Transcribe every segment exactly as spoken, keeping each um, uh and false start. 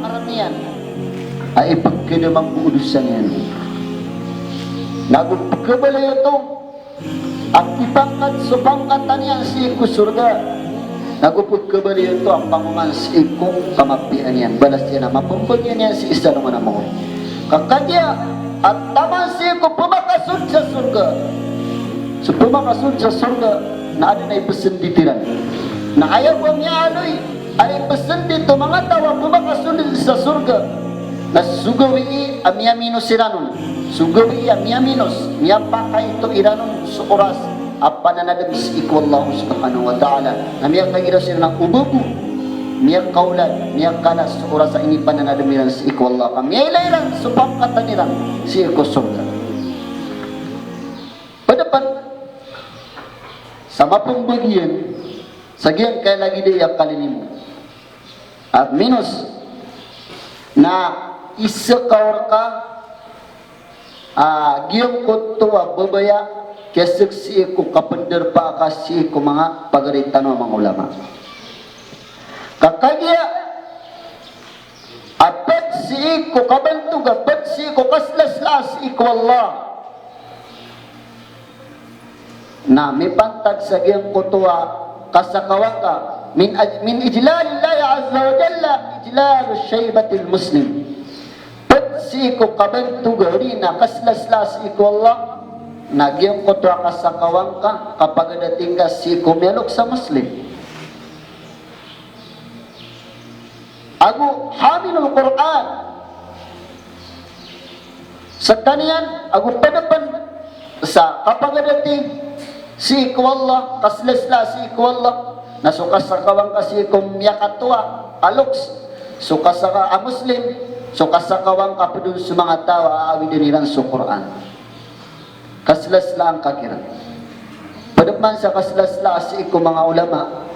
Aramiyan a ipagkadamag ko dosa niyan. Nago pkhabalay oto a kipangkat so pangkatan iyan sii ko sorga. Nago pkhabalay oto a pangoman sii ko kamapiyaan iyan. Balas iyan a mapmbagian iyan sii sa alongan a mawri. Ka kagiya a taman sii ko pmakasold sa sorga. So pmakasold sa sorga na adn a ipsndit iran. Na aya bo a miyaaloy a ipsndit o manga taw a pmakasold sa sorga na so gawii a miyaminos iran on. So gawii a miyaminos, miyapakaito iran on so oras a pananadm sii ko Allah subhanahu wa ta'ala. Na miyakagira siran a obago, miyakaolad, miyakalas so oras a inipananadm iran sii ko Allah. Ka miyailay iran so pangkatan iran sii ko sorga. Pd pn sa mapmbagian sa giyangkaya lagid a kalilimo a minos na iskawr ka a giyangkoto a babaya, kiyasaksii ko kapndarpaa ka sii ko manga pagari tano a manga ulama. Ka kagiya a pd sii ko kabantog, a pd sii ko kaslasla sii ko Allah na mipantag sa giyangkoto a kasakawan ka, min aj-, min ijlalillahi azza wa jalla ijlalu shaybatil muslim. Pd sii ko kabantog a odi na kaslasla sii ko Allah na giyangkoto a kasakawan ka, kapagadating ka sii ko miyaloks a Muslim. Ago hamilul Qur'an. Skaniyan ago pd pn sa kapagadati sii ko Allah, kaslasla sii ko Allah, na so kasakawan ka sii ko miyakatoa a loks, so kasaka a Muslim, so kasakawan ka pd on so manga taw a aawidn iran so Qur'an. Kaslaslaan ka kiran. Pd man sa kaslasla sii ko manga ulama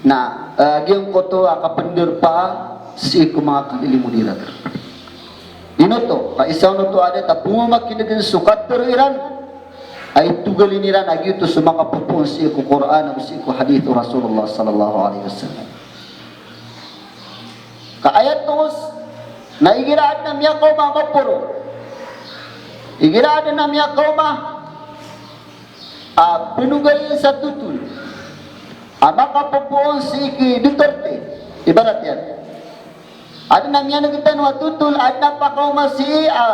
na, eh, giyangkoto a kapndarpaa sii ko manga kalilimo iran. Ino oto, ka isa on oto a da ta pmamakin'gn so katharo iran a itogalin iran a giyoto so makapopoon sii ko Qur'an ago sii ko hadith o Rasulullah sallallahu alaihi wasallam. Ka aya tongos na igira adn a miyakaoma a maporo, igira adn a miyakaoma a pnogalin sa totol a makapopoon sii ki Duterte, ibarat iyan. Adn a miyan'g tano a totol, adn a pakaoma sii a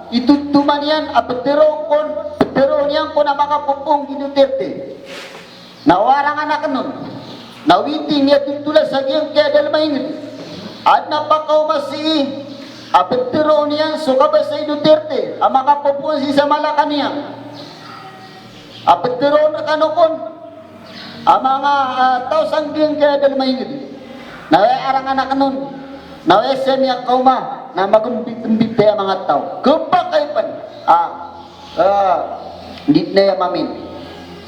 itotoman iyan a ptharoon kon, ptharoon iyan kon a makapopoon ki Duterte. Na o arangan akn on na o iti miyatotola sa giyangkaya dalm a ingd, adn a pakaoma sii a ptharoon iyan so kabasa i Duterte a makapopoon sii sa Malacañang a ptharoon rkano kon a manga, ah, taw sa giyangkaya dalm a ingd. Na aya arangan akn on na aya saya miyakaoma na magmbitmbit aya manga taw. Khapakay pn a Ah, di dn aya mamin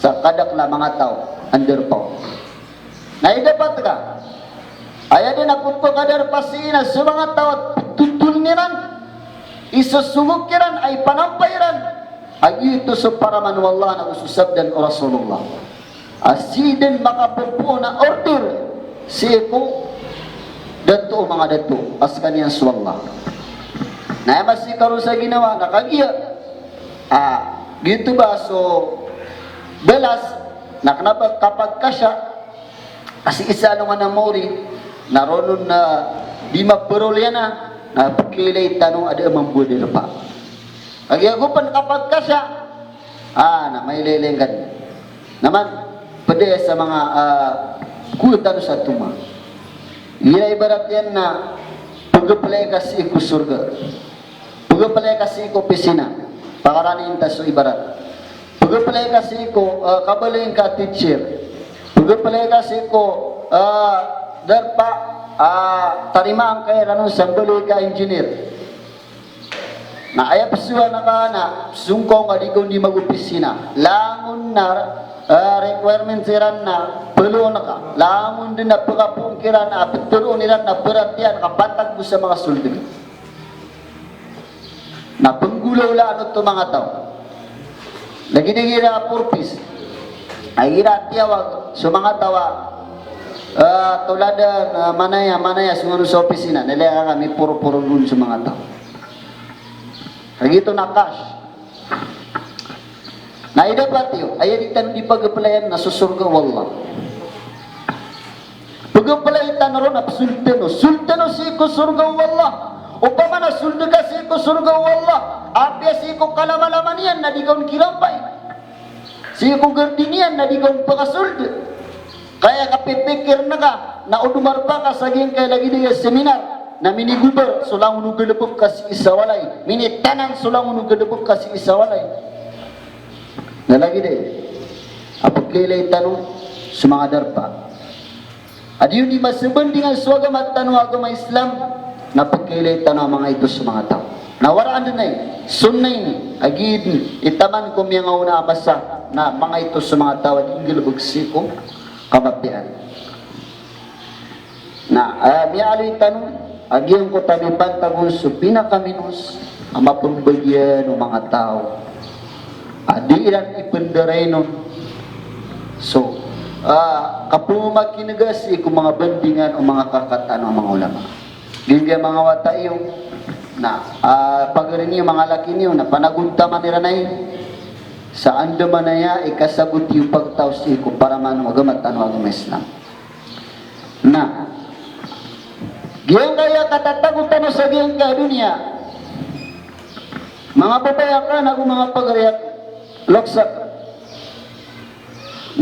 sa kadakl a manga taw a ndarpa on. Na idapat ka, aya dn a pphakadarpa sii na so manga taw a totoln iran, isosogok iran, a ipanampay iran a giyoto so paraman o Allah na go so sabdan o Rasulullah. A sii dn makapopoon a order sii ko dato o manga dato a skaniyan so Allah. Na aya masii ka ron sa ginawa na kagiya a giyoto ba so balas na kna ba kapagkasya a sii sa alongan a mawri na ron on na di maparol iyan a na pkhailay tano a da a mambo a darpa. Kagiya go pn kapagkasya a na mailaylay ngka dn. Na man pd sa manga, ah, kowa tano sa toma. Igira ibarat iyan na pgaplay ka sii ko sorga, pgaplay ka sii ko opisina, pakarani ta so ibarat. Pgaplay ka sii ko, ah, kabaloy ngka a teacher. Pgaplay ka sii ko, ah, darpa, ah, tarimaan ka iran on sa mbaloy ka a engineer. Na aya psowa ngka na songkaw ngka di ka on di mag-opisina. Langon na, eh, requirements iran na paloon ka. Langon dn a pkapoon kiran a ptharoon iran na paratiyaya ka pantag bo sa manga sold ka. Na pnggolawlaan oto manga taw. Lagid igira a purpose. Ay igira tiyawag so manga taw a Ah, toladan, ah, manaya, manaya, so mano sa opisina, na ilaya kami poro-poro ron so manga taw. Lagid oto na cash. Na aya dapat iyo, aya di tano di pagaplayan na so sorga o Allah. Pagaplay tano ron a psold tano, sold tano sii ko sorga o Allah. Opama na sold ka sii ko sorga o Allah, apiya sii ko kalamalama niyan na di ka on kirampay. Sii ko gardin iyan na di ka on pakasold. Kaya kapipikir na ka, na o domarpa ka sa giyangkai lagid aya seminar, na minigobar so langon o galbk ka sii sa walay, minitanan so langon o galbk ka sii sa walay. Na lagid aya a pkailay tano so manga darpa a di on di masabandingan so agama tano a agama Islam, na pkailay tano a mangaito so manga taw. Na waraan dn a sunnah ini a giya itaman ko miyangaona a masa, na mangaito so manga taw a di nggalbk sii ko kamapiyaan. Na, ah, miyaaloy tano a giyangkoto a mipantag on so pinakaminos a mapmbagian o manga taw a di iran ipndarainon so, ah, kapmamakin'ga sii ko manga bandingan o manga kaka tano a manga ulama. Giyangkai a manga wata iyo na, ah, pagari niyo, manga laki niyo, na panagontaman iran ai sa andamanaya i kasabot iyo pagtaw sii ko paraman o agama tano a agama Islam. Na giyangkai a katatago tano sa giyangkai a doniya, manga babay akn ago manga pagari akn, loks akn,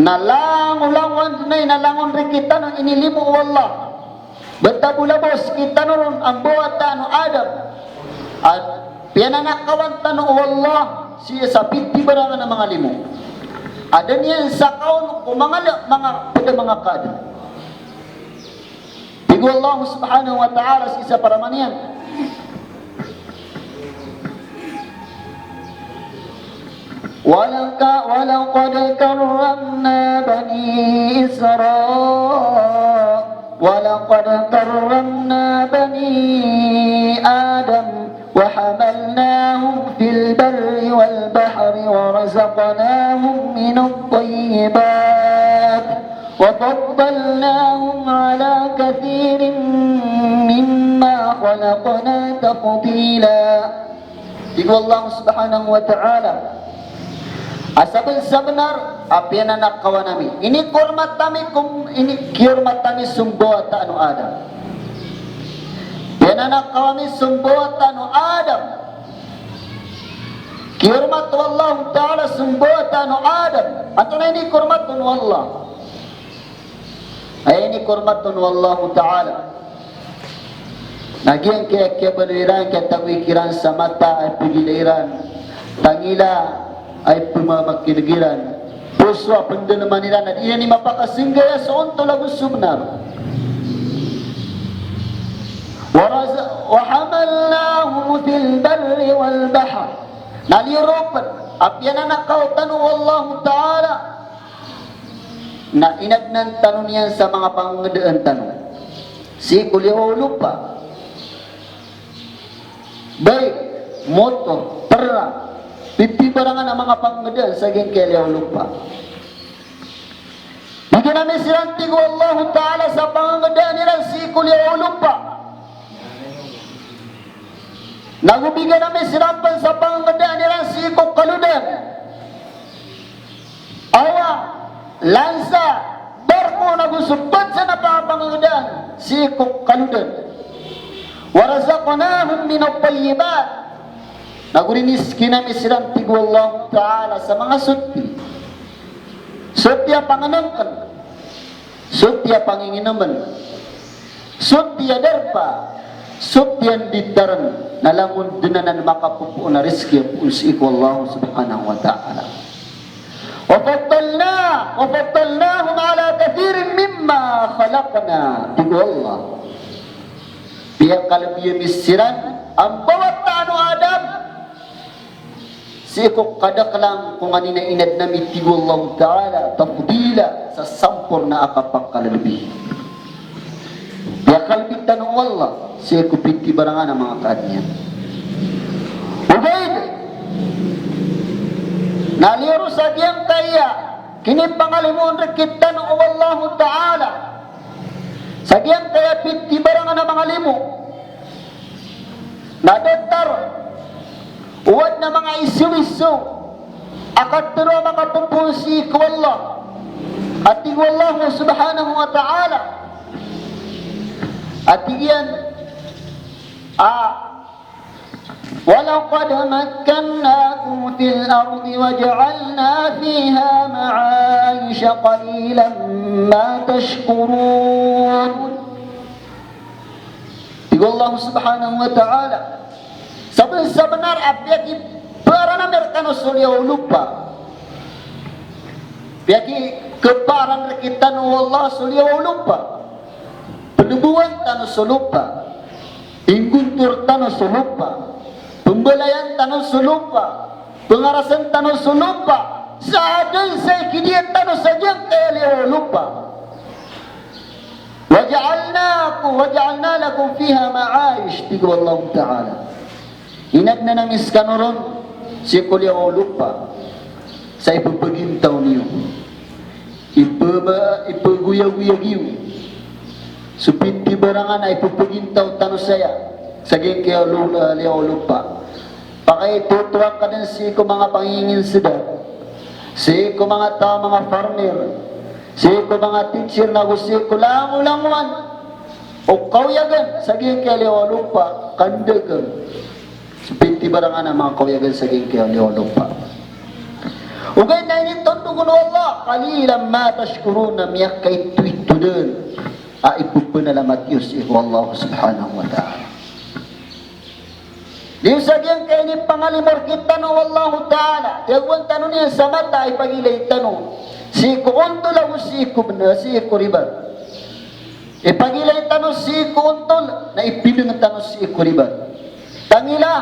na langolangon dn ai, na langon rkitano inilimo o Allah. Btad bo labo skitano ron a mbawataan o Adam a piyananakawan tano o Allah sii sa pitibarangan a manga limo a da niyan sakaon ko manga la-, manga pd a manga kaadn. Tig o Allah subhanahu wa ta'ala sii sa paraman iyan, ولق-، ولقد كرمنا بني إسرا-، ولقد كرمنا بني آدم وحملناهم في البر والبحر ورزقناهم من الطيبات وفضلناهم على كثير مما خلقنا تفضيلا. Tig o Allah subhanahu wa ta'ala a sabnsabnar a piyananakawan ami, inikormat ami ko, ini-, kiyormat ami so mbawataan o Adam. Piyananakawan ami so mbawataan o Adam. Kiyormat o Allah ta'ala so mbawataan o Adam. Antonaa i inikormat on o Allah? Aya inikormat on o Allah ta'ala na giyangkai a kiyabaloy iran, kiyatagoy kiran sa mata a ipgilay iran, tangila a ipmamakin'g iran, poso a pndalman iran a di iran i mapakasinggaya so ontol ago so bnar. Wa raza-, wa hamalnahum fil barri wal bahr. Na liyo ron pn a piyananakaw tano o Allah ta'ala na inadnan tano niyan sa manga pangngdaan tano sii ko liyawaw o lopa. Bike, motor, truck, pitibarangan a manga pangngdaan sa giyangkai a liyawaw o lopa. Bigan ami siran, tig o Allah ta'ala, sa pangngdaan iran sii ko liyawaw o lopa. Nago bigan ami siran pn sa pangngdaan iran sii ko kalodan. Awa, lansa, barko, nago so pd san a pangapangngdaan sii ko kalodan. Wa razaqnahum minat tayyibat. Nago rinizkin ami siran, tig o Allah ta'ala, sa manga soti. Soti a pangnngkn. Soti a panginginomn, soti a darpa, soti a nditarn, na langon dn anan makapopoon a rizki a poon sii ko Allah subhanahu wa ta'ala. Wa faddalna-, wa faddalnahum ala kathirin mimma khalaqna. Tig o Allah, piyakalbi ami siran a mbawataan o Adam sii ko kadaklan ko nganin a inadn ami, tig o Allah ta'ala, tafdila, sa samporna a kapakalbi. Piyakalbi tano o Allah sii ko pitibarangan a manga kaadn iyan. Ogaid na liyo ron sa giyangkaya kinipangalimoon rktano o Allah ta'ala Sa giyangkaya pitibarangan a manga limo, na datar o adn a manga isoiso a katharo a makapopoon sii ko Allah. A tig o Allah subhanahu wa ta'ala, a tig iyan a ولقد مكناكم في الأرض وجعلنا فيها معايش قليلا ما تشكرون. Tig o Allah subhanahu wa ta'ala, sabensabenar a piyakiparan ami rekano so liyawaw o lopa. Piyakikeparan rekitano o Allah so liyawaw o lopa. Pelebowan tano so lopa, inggontor tano so lopa, pembalayan tano so lopa, pengarasen tano so lopa, sa aden sa ikidiya tano sa giyangkaya liyawaw o lopa. Wa ja'alnakum, wa ja'alna lakum fiha ma'ayish, tig o Allah Ta'ala. Inadnan ami sekano ron sii ko liyawaw o lopa sa ipepegintaw niyo, ipe-, ipegoyagoyag iyo so pitibarangan a ipepegintaw tano saya sa giyangkaya lo-, liyawaw o lopa. Pakay totoa ka den sii ko manga panginginseda, sii ko manga taw a manga farmer, sii ko manga teacher nago sii ko langolangowan o kawiyagan sa giyangkaya liyawaw o lopa, kandagan so pitibarangan a manga kawiyagan sa giyangkaya liyawaw o lopa. Ogaid na initondog o Allah, qalilan ma tashkurun, na miyakaitoito den a ipepenalamat iyo sii ko Allah subhanahu wa ta'ala. Di sa giyangkaya inipangalimo rekitano o Allah Ta'ala, tiyagoan tano niyan sa mata, ipagilay tano sii ko ontol ago sii ko bena-, sii ko ribat. Ipagilay tano sii ko ontol, na ipideng tano sii ko ribat. Tangila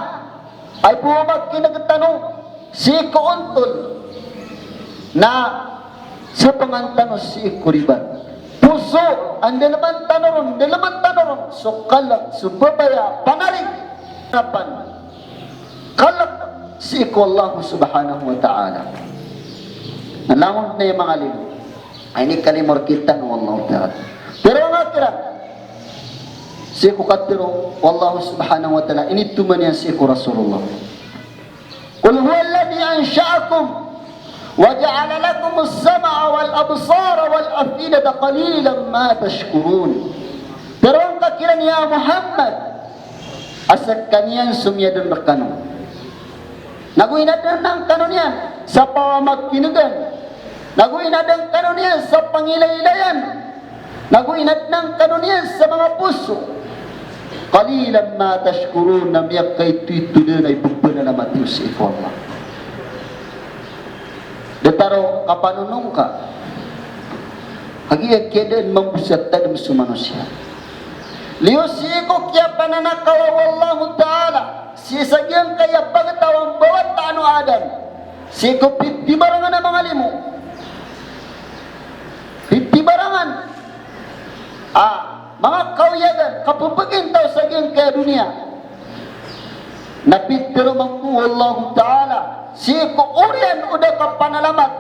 a ipomakineg tano sii ko ontol, na sepengan tano sii ko ribat. Poso a ndeleman tano ron, ndeleman tano ron so kalek, so babaya, panarig, harapan, kalek sii ko Allah subhanahu wa ta'ala. Na langon na imangalimo a inikalimo rekitano o Allah Ta'ala. Pero nga kiran sii ko katharo o Allah subhanahu wa ta'ala, initoman iyan sii ko Rasulullah. Qul huwalladhi ansha'akum wa ja'ala lakumus sam'a wal absara wal af'idata, qalilan ma tashkurun. Pero nga kiran ya Muhammad, a sekaniyan so miyaden rekano. Nago inadnan kano niyan sa pamakinegan. Nago inadnan kano niyan sa pangilaylayan. Nago inadnan kano niyan sa manga poso. Qalilan ma tashkurun, na miyakaitoito den a ipepenalamat iyo sii ko Allah. Datar o kapanonong ka, kagiya kiyaden mambo sa tadem so manosiya. Liyo sii ko kiyapananakawa o Allah Ta'ala sii sa giyangkaya pagtaw a mbawataan o Adam, sii ko pitibarangan a manga limo. Pitibarangan a manga kawiyagan, kapepegintaw sa giyangkaya doniya. Na pitharo mambo o Allah Ta'ala sii ko oriyan o da kapanalamat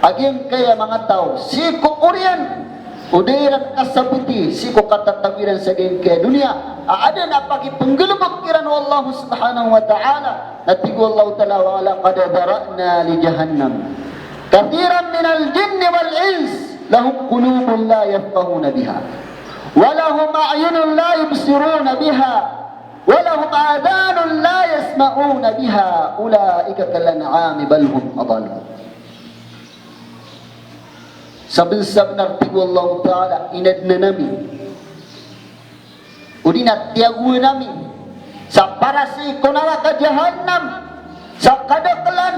a giyangkaya manga taw, sii ko oriyan o da iran kasaboti sii ko katatago iran sa giyangkaya doniya a aden a pakipenggalebek kiran o Allah subhanahu wa ta'ala. Na tig o Allah Ta'ala, wa laqad dhara'na li jahannam kathiran minal jinni wal ins, lahum qulubun la yafqahuna biha, wa lahum a'yunun la yubsiruna biha, wa lahum adhanun la yasma'una biha, ulaika kal an'ami bal hum adall. Sabensabenar, tig o Allah Ta'ala, inadnan ami, odi na tiyagoan ami sa para sii ko naraka jahannam sa kadakelan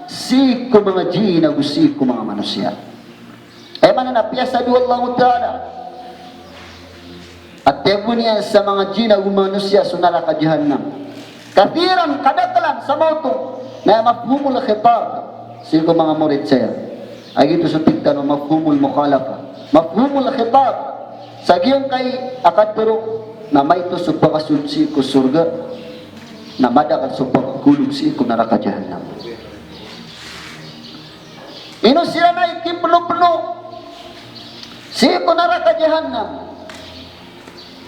sii ko manga jin ago sii ko manga manosiya. Aya maana na piyasad o Allah Ta'ala a tiyagoan iyan sa manga jin ago manosiya so naraka jahannam. Kathiran, kadakelan, sa maoto. Na aya mafhumul khitab sii ko manga morit saya, a giyoto so tig tano mafhumul mukhalafa. Mafhumul khitab, sa giyangkai a katharo na maito so pakasold sii ko sorga, na madakel so pakakolog sii ko naraka jahannam. Ino siran a ikipenopeno sii ko naraka jahannam?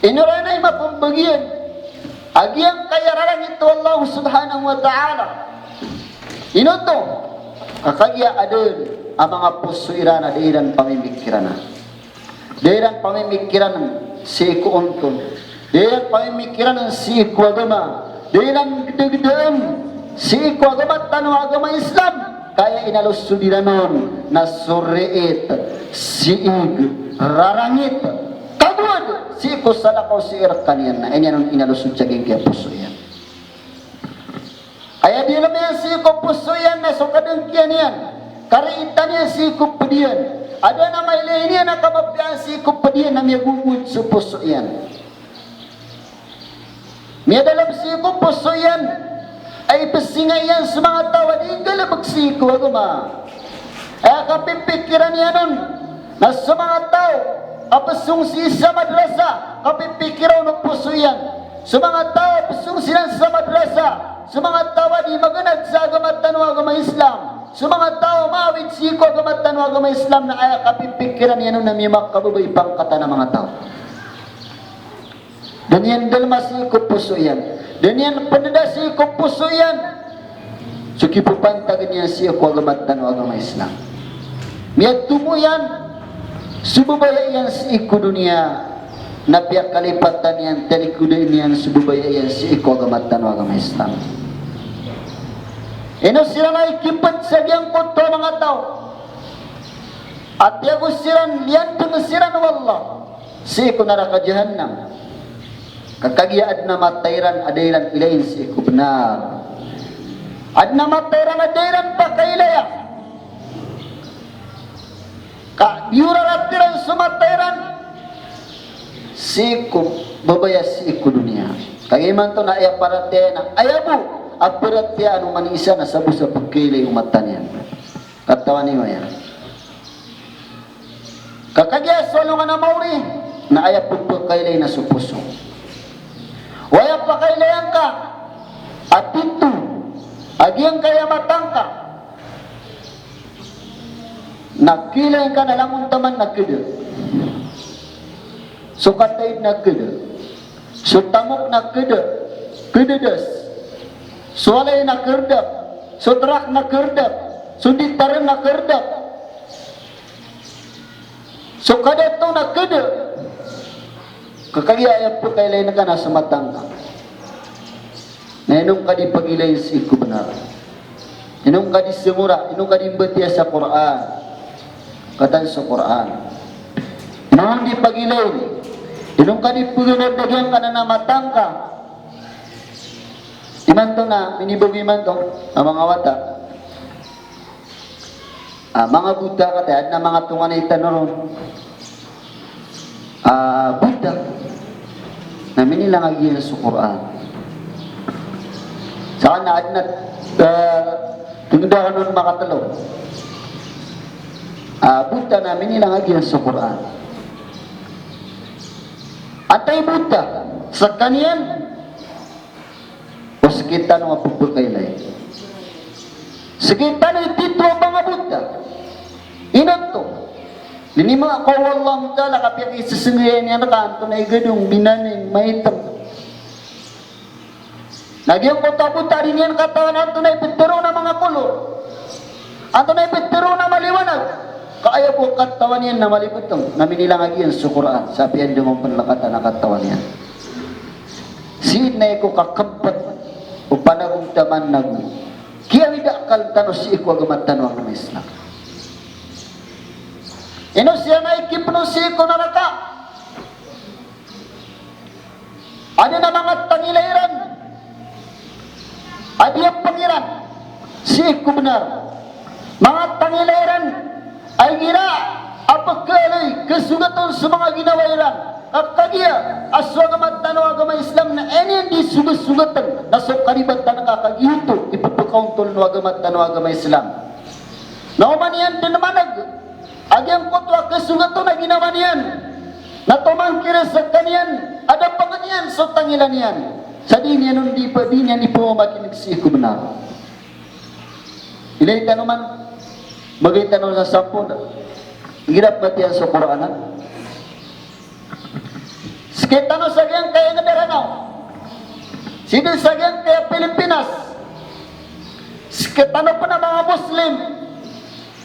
Ino ran i mapmbagian a giyangkaya rarangit o Allah subhanahu wa ta'ala? Ino oto? Ka kagiya adn a manga poso iran a da iran pamimikiran. Da iran pamimikiran sii ko ontol. Da iran pamimikiran sii ko agama. Da iran gdagdaan sii ko agama tano a agama Islam. Ka aya inalosod iran on na so riit, siig, rarangit, kagowad sii ko salakaw sii rkaniyan. Na aya niyan on inalosod sa giyangkaya poso iyan. Aya diyalm iyan sii ko poso iyan na so kadangkiyan iyan, kariitan iyan sii ko pd iyan. Adn a mailay niyan a kamapiyaan sii ko pd iyan na miyagogowad so poso iyan. Miyadalm sii ko poso iyan a ipsinga iyan so manga taw a di nggalbk sii ko agama. Aya kapipikiran iyan on na so manga taw a psong sii sa madrasa, kapipikiran on o poso iyan. So manga taw a psong siran sa madrasa, so manga taw a di magnag sa agama tano a agama Islam, so manga taw a maawid sii ko agama tano a agama Islam, na aya kapipikiran iyan on na miyamakababa i pangkatan a manga taw. Da niyan dalma sii ko poso iyan. Da niyan pnda sii ko poso iyan so kipapantag iyan sii ko agama tano a agama Islam. Miyatomo iyan so babaya iyan sii ko doniya, na piyakalipatan iyan, talikodan iyan so babaya iyan sii ko agama tano a agama Islam. Ino siran a ikipd sa giyangkoto a manga taw a tiyago siran, liyandng siran o Allah sii ko naraka jahannam. Ka kagiya adn a mata iran a da iran ilayin sii ko bnar. Adn a mata iran a da iran pakailaya. Ka biyorarat iran so mata iran sii ko babaya sii ko doniya. Kagiya imanto na aya paratiyaya na aya bo a paratiyaya o oman i isa na sabap sa pkailay o mata niyan. Katawan iyo aya. Ka kagiya so alongan a maori na aya pphakailay na so poso. O aya pakailay angka a tito a giyangkaya mata angka na kiilay angka na langon taman na kd. So kataid na kd. So tamok na kd, kdds. So walay na krdap. So trak na krdap. So ditarn na krdap. So kadato na kd. Ka kagiya aya pkailay angka na so mata angka. Na ino ngka di pagilay sii ko bnar? Ino ngka di sngora, ino ngka di mbatiya sa Qur'an? Katawan so Qur'an. Ino ngka di pagilay, ino ngka di pagilay a giyangkanan a mata angka? Imanto na minibago imanto a manga wata. Ah, manga bota kati, adn a manga tonganay tano ron. Ah, bota. Na minilangagiyan so Qur'an. Sa na adn a, ah, tingda kano makatlo. Ah, bota na minilangagiyan so Qur'an. Antaa i bota skaniyan? O sktano a pphakailay. Sktano i tito a manga bota. Ino oto? Linimaa ko o Allah Ta'ala ka piyakisasngaya niyan rka antonaa i gadong, binaning, maitm. Na giyangkoto a bota di niyan katawan antonaa i ptharoon a manga kolor. Antonaa i ptharoon a maliwanag. Ka aya bo katawan iyan na malibotng, na minilangagiyan so Qur'an, sa piya dn o pnlkatan a katawan iyan. Sii dn aya ko kakmpt o panagontaman ago kiyawid a akal tano sii ko agama tano a agama Islam. Ino siran a ikipno sii ko naraka? Adn a manga tangila iran a diyapang iran sii ko bnar. Manga tangila iran a igira a pkhaaloy, kasogat on so manga ginawa iran. Ka kagiya a so agama tano a agama Islam na aya niyan di sogasogatn na so karibatan ka, ka giyoto i pphakaontol o agama tano a agama Islam. Na oman iyan dn maneg a giyangkoto a kasogat on a ginawa niyan, na tomangkir skaniyan a dapangn iyan so tangila niyan, sa di niyan on di pa, di niyan di pmamakin'g sii ko bnar. Ilay tano man, magay tano sa sampol. Igira pn batiya so Qur'an, ha? Sekitano sa giyangkaya inged a Ranaw, sii den sa giyangkaya Pilipinas, sekitano pen a manga Muslim,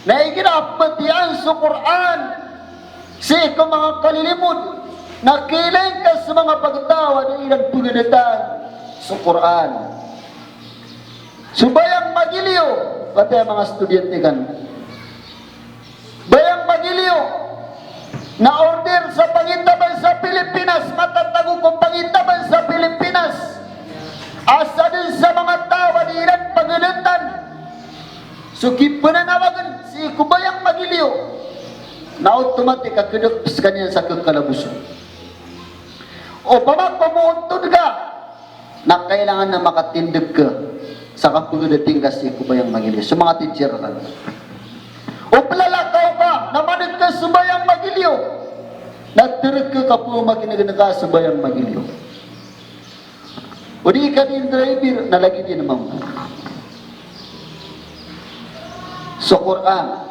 na igira a pembetiyaan so Qur'an sii ko manga kalilimod, na kiilay ngka so manga pagtaw a da iran pegedetan so Qur'an. So Bayang Magiliw, pati a manga estudyante kano. Bayang Magiliw, na order sa pangitaban sa Pilipinas, matatago ko pangitaban sa Pilipinas a sadn sa manga taw a di iran pegedetan so kipenanawagen sii ko Bayang Magiliw, na otomatik a kedep sekaniyan sa kekalabosan. Opama ko moontod ka, na kailangan na makatindeg ka sa kapegedeting ka sii ko Bayang Magiliw. So manga teacher ka, o pelalakaw ka, na maneg ka so Bayang Magiliw, na tereg ka, kapemakinegen ka so Bayang Magiliw. O di ka din driver, na lagid iyan mambo so Qur'an.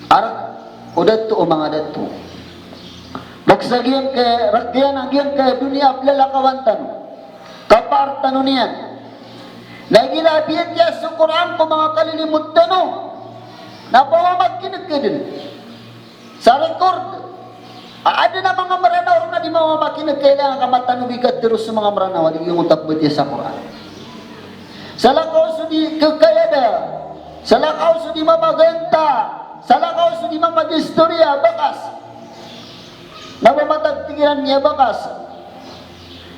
Ar, o dato, o manga dato. Rek sa giyangkaya, rek iyan a giyangkaya doniya a pelalakawan tano, kapar tano niyan. Na igira a biyatiya so Qur'an ko manga kalilimod tano, na pamamakineg ka den sa record. A, aden a manga Meranaw ron a di mamamakineg, kailangan ka matanogi ka tero so manga Meranaw a di giyangkoto a pembatiya sa Qur'an. Salakaw so di kekayada, salakaw so di mamaganta, salakaw so di mamagistoriya, bakas. Na ba matag tig iran miyabakas.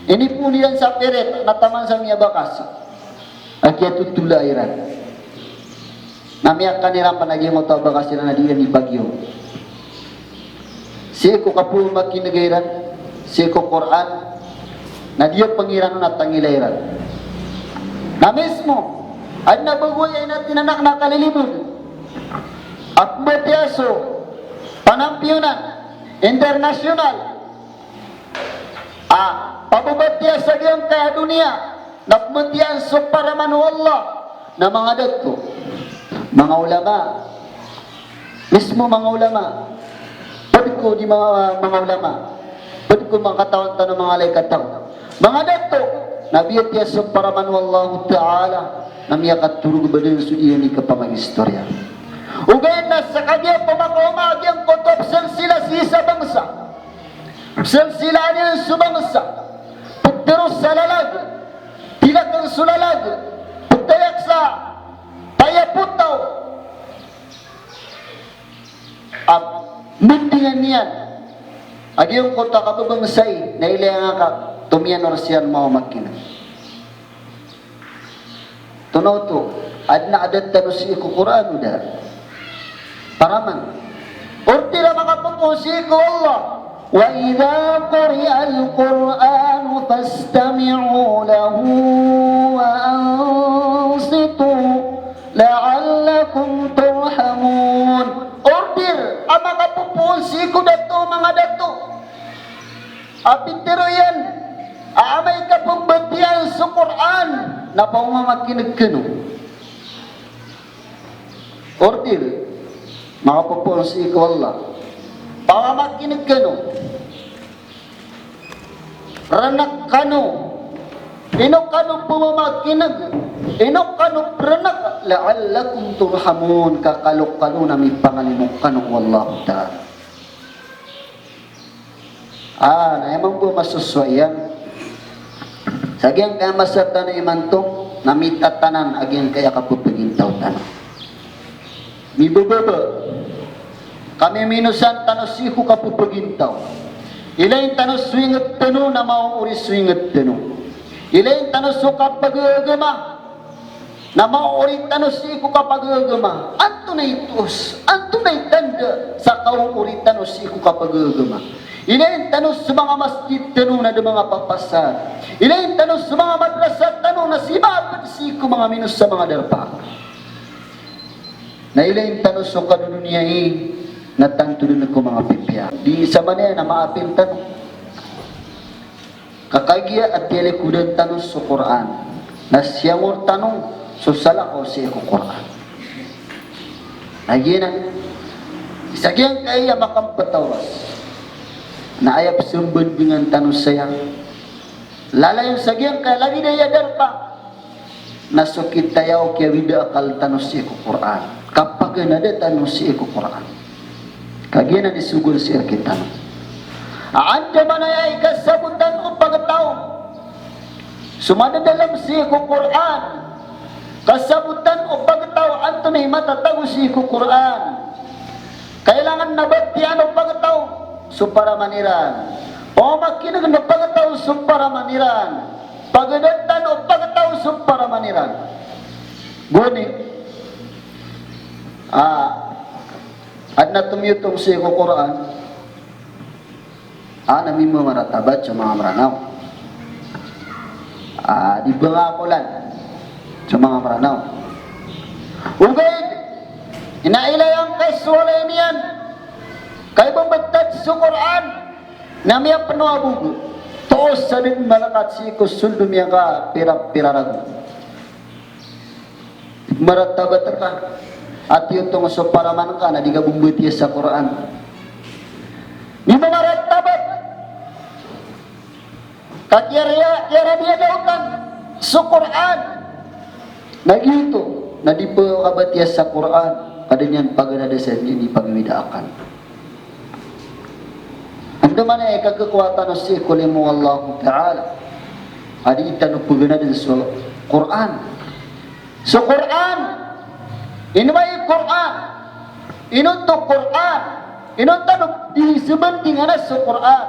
Inipoon iran sa pirit, na taman sa miyabakas a kiyatotola iran, na miyakan iran pn a giyangkoto a bakas iran a di iran ibagyo. Sii ko kapamamakineg iran sii ko Qur'an, na di a pengiran on a tangila iran. Na mismo, aden a bago aya inatinanak na kalilimod a pembatiya so panampiyonan internasyonal a pababatiya sa giyangkaya doniya na pembatiya so paraman o Allah, na manga dato, manga ulama, mismo manga ulama, ped ko di manga, manga ulama, ped ko manga katawan tano, manga alay katawan, manga dato, na biyatiya so paraman o Allahu Ta'ala, na miyakatorog baden so di iran di kapamagistoriya. Ogaid na sa kagiya pamakaoma a giyangkoto a pesalsila sii sa bangsa, pesalsilaan iyan so bangsa, petero sa lalag, tilakeng so lalag, petayak sa payapotaw a mendingan iyan a giyangkoto a kabebangsai, na ilay angka tomiyanor siyan mawamakineg. Tonaa oto, aden a adat tano sii ko Qur'an o da? Paraman. Order a makapopoon sii ko Allah, "Wa idha quri'al Qur'anu fastami'u lahu wa ansitu la'allakum turhamun." Order a makapopoon sii ko dato, manga dato, a pitero iyan a amay ka pembatiyaan so Qur'an, na pamamakineg kano. Order, makapopoon sii ko Allah. Pamamakineg kano. Renek kano. Ino kano pamamakineg, ino kano perenek, la'allakum turhamun, ka kalo kano na mipangalimo kano o Allahu Ta'ala. Ah, na aya mambo a masosowa iyan sa giyangkaya masa tano imanto, na mitatanan a giyangkaya kapepegintaw tano. Mibebebe. Kamiminosan tano sii ko kapepegintaw. Ilayin tano so inged tano na maoori so inged tano. Ilayin tano so kapagagama na maoori tano sii ko kapagagama. Antonaa i toos, antonaa i tanda sa kaoori tano sii ko kapagagama? Ilayin tano so manga masjid tano na da manga papasad. Ilayin tano so manga madrasa tano na simaaped sii ko manga minos a manga darpa. Na ilayin tano so kadodoniyai na tanto den ko manga pipiya. Di samanaya na maapin tano. Ka kagiya a tiyalikodan tano so Qur'an, na siyangor tano so salakaw sii ko Qur'an. Na giyanan, isa giyangkaya a makapetawras. Na aya pzambandangan tano saya, lalayon sa giyangkaya lagid aya darpa, na so kitayaw kiyawida akal tano sii ko Qur'an, kapaganada tano sii ko Qur'an. Kagiya na di sogoan sii rktano. Andamanaya i kasabotan o pagtaw so madadalam sii ko Qur'an, kasabotan o pagtaw antonaa i matatago sii ko Qur'an. Kailangan na batiyaan o pagtaw so paraman iran. Pamakinegen o pagtaw so paraman iran. Pagadatan o pagtaw so paraman iran. Goni, ah, adn a tomiyotong sii ko Qur'an, a, na mimamarattabat so manga Mranaw. A, di ba nga akolan so manga Mranaw. Ogaid, inailay angka so walay niyan ka ibabtad so Qur'an na miyapno a bogo. Toos sa dn malakat sii ko sold o miyakapira-pira ragon. Marattabat rka a tiyotong so paraman ka na di ka bo mbatiya sa Qur'an. Di ba marattabat ka kiyariya, kiyaradiya daotan so Qur'an. Na giyoto, na di pkabatiya sa Qur'an, ka da niyan paganada sa di niyan pagawida akal. Andamanaya i kakhakowa tano sii ko limo o Allahu Ta'ala a di tano paganadan so Qur'an. So Qur'an, ino ba i Qur'an? Ino oto Qur'an? Ino tano di sabandingana so Qur'an?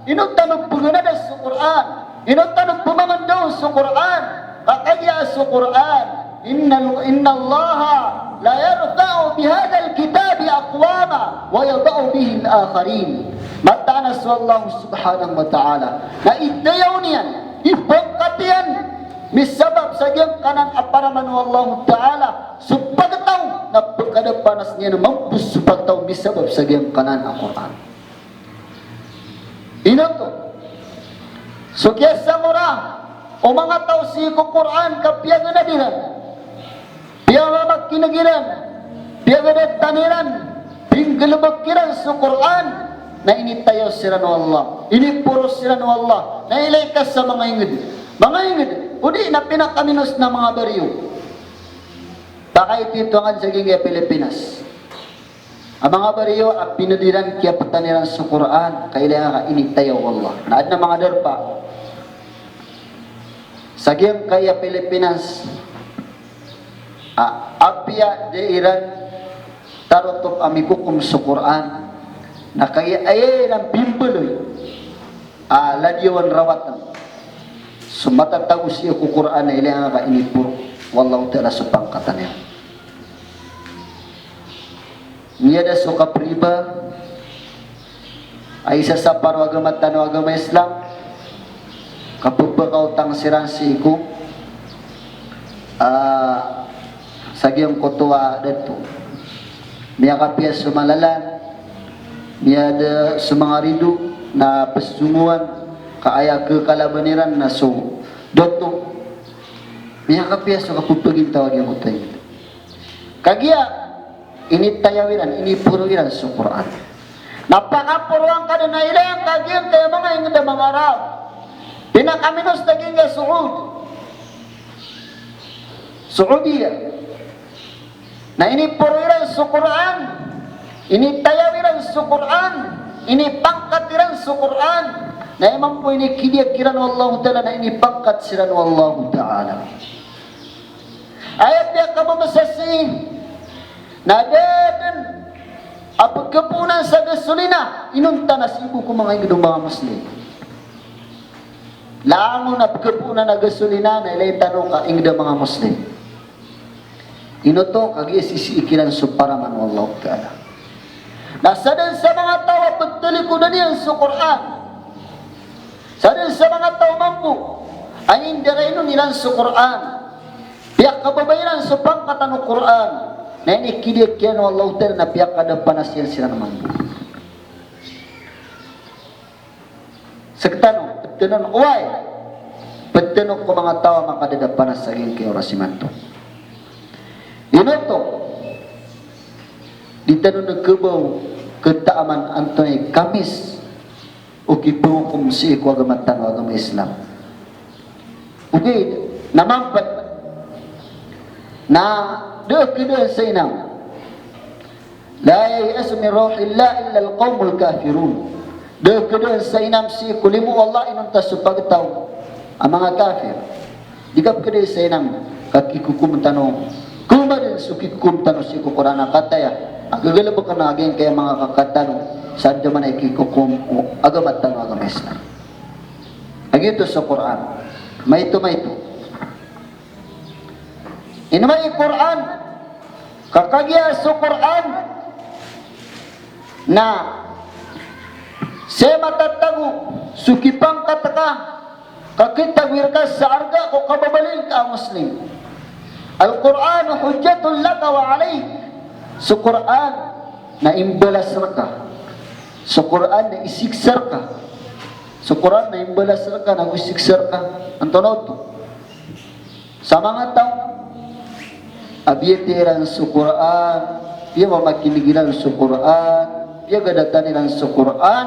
Ino tano paganada so Qur'an? Ino tano pamangandao so Qur'an? Ka kagiya so Qur'an, Inna, innallaha la yarfa'u bihadhal kitabi aqwama wa yada'u bihil akharin. Mataan a so Allah subhanahu wa ta'ala na itayaw niyan, ipangkat iyan, misabap sa giyangkanan a paraman o Allah ta'ala, so pagtaw na pkadapanas niyan mambo so pagtaw misabap sa giyangkanan a Qur'an. Ino oto? So kiyasangora o manga taw sii ko Qur'an ka piyaganad iran, piyamamakineg iran, piyagadatan iran, pinggalbk iran so Qur'an, na initayaw siran o Allah, iniporo siran o Allah, na ilay ka sa manga ingd. Manga ingd, odi na pinakaminos na manga bariyo. Pakay tito angkad sa giyangkai a Pilipinas. A manga bariyo a pined iran, kiyaptan iran so Qur'an, ka ilay angka initayaw o Allah. Na adn a manga darpa sa giyangkai a Pilipinas a apiya di iran tarotop a mikokom so Qur'an, na kagiya aya iran pimbaloy a ladiyawan rawatan so matatago sii ko Qur'an, na ilay angka iniporo o Allahu ta'ala so pangkatan iyan. Miyada so kapriba a isa sa paro agama tano a agama Islam, ka pphakaotang siran sii ko, ah, sa giyangkoto a dato. Miyakapiya so malalan, miyada so manga rido na pzongowan, ka aya kakalaban iran na so dato. Miyakapiya so kapphagintawagi angkoto a ingd. Kagiya initayaw iran, iniporo iran so Qur'an. Na pakaporo angka dn a ilay angka giyangkai a manga ingd a manga Arab. Pinakaminos na giyangkai a Saud, Saudiya. Na iniporo iran so Qur'an, initayaw iran so Qur'an, inipangkat iran so Qur'an. Na aya mambo inikidiya kiran o Allahu ta'ala na inipangkat siran o Allahu ta'ala. Aya piyakababasa sii na da dn a pkhapoonan sa gasolina inonta na sii bo ko manga ingd o manga Muslim. Langon a pkhapoonan a gasolina na ilay tano ka ingd a manga Muslim. Ino oto? Kagiya sisii kiran so paraman o Allahu ta'ala. Na sadn sa manga taw a ptalikodan iyan so Qur'an, sadn sa manga taw mambo a indarainon iran so Qur'an, piyakababa iran so pangkatan o Qur'an, na inikidiya kiran o Allahu ta'ala na piyakadapanas iyan siran mambo. Sktano, pthanon, oway, pthanon ko manga taw a makadadapanas sa giyangkai a oras imanto. Ino oto? Di tano na khabaw ktaaman antonaa i Kamis o kipangokom sii ko agama tano a agama Islam. Okay, na mampat na da a khadaan sa inam. La yay'asu min rawhillah illa al-qawmul kafirun. Da a khadaan sa inam sii ko limo o Allah inonta so pagtaw a manga kafir. Di kapkhadai sa inam ka kikokom tano. Koma dn so kikokom tano sii ko Qur'an a kataya a gagalbkn a giyangkaya manga kaka tano sa andamanaya i kikokom o agama tano a agama Islam. A giyoto so Qur'an. Maito, maito. Ino man i Qur'an, ka kagiya so Qur'an na sii matatago so kipangkat ka, ka kitago i rka sa arga ko kababalin ka a Muslim. Al-Qur'anu hujjatun laka wa alayk. So Qur'an na imbalas rka. So Qur'an na isiksa rka. So Qur'an na imbalas rka nago isiksa rka. Antonaa oto? Sa manga taw a biyatiya iran so Qur'an, piyamamakinig iran so Qur'an, piyagadatan iran so Qur'an,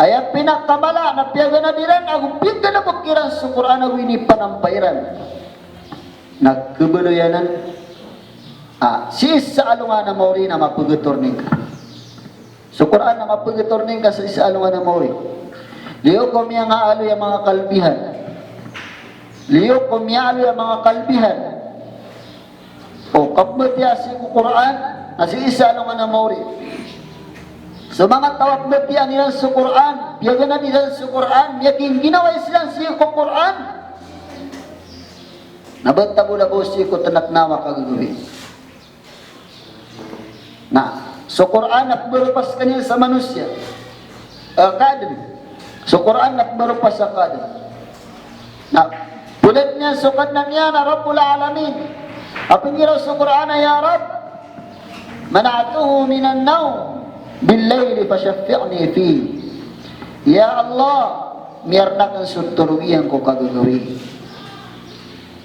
aya pinakamala na piyaganad iran ago piyanggalbk iran so Qur'an ago inipanampa iran, na khabaloy anan a sii sa alongan a maori na mapagatorning ka. So Qur'an na mapagatorning ka sii sa alongan a maori. Liyo ko miyangaaloy a manga kalbihan. Liyo ko miyaaloy a manga kalbihan o kapmbatiya sii ko Qur'an na sii sa alongan a maori. So manga taw a pmbatiyaan iran so Qur'an, piyaganad iran so Qur'an, miyakingginawa siran sii ko Qur'an, na ba tago labaw sii ko tnaknawa ka gagawii. Na so Qur'an na pmbaropa skaniyan sa manosiya, eh, kaadn. So Qur'an na pmbaropa sa kaadn. Na pmbaropa niyan so Kadnan iyan a Rabbul Alamin. A pnggiraw so Qur'an a, "Ya Rabb, mana'tuhu minan nawm bil layli fashaffi'ni fih." Ya Allah, miyarn akn so torog iyan ko kagagawii.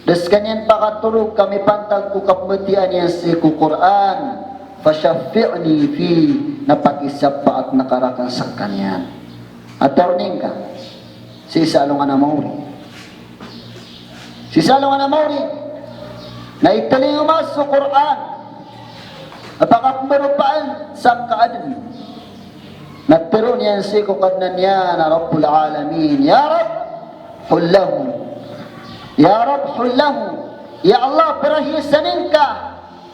Da skaniyan pakatorog ka mipantag ko kapmbatiya niyan sii ko Qur'an, fashaffi'ni fih, na pakisapaat ngka rakn skaniyan. A torning ka sii sa alongan a maori. Sii sa alongan a maori na italingoma so Qur'an a pakapmbaropaan sa kaadn. Na tharoon iyan sii ko Kadnan iyan a Rabbul Alamin, "Ya Rabb, hullahu. Ya Rabb, hullahu." Ya Allah, parahiyasan ngka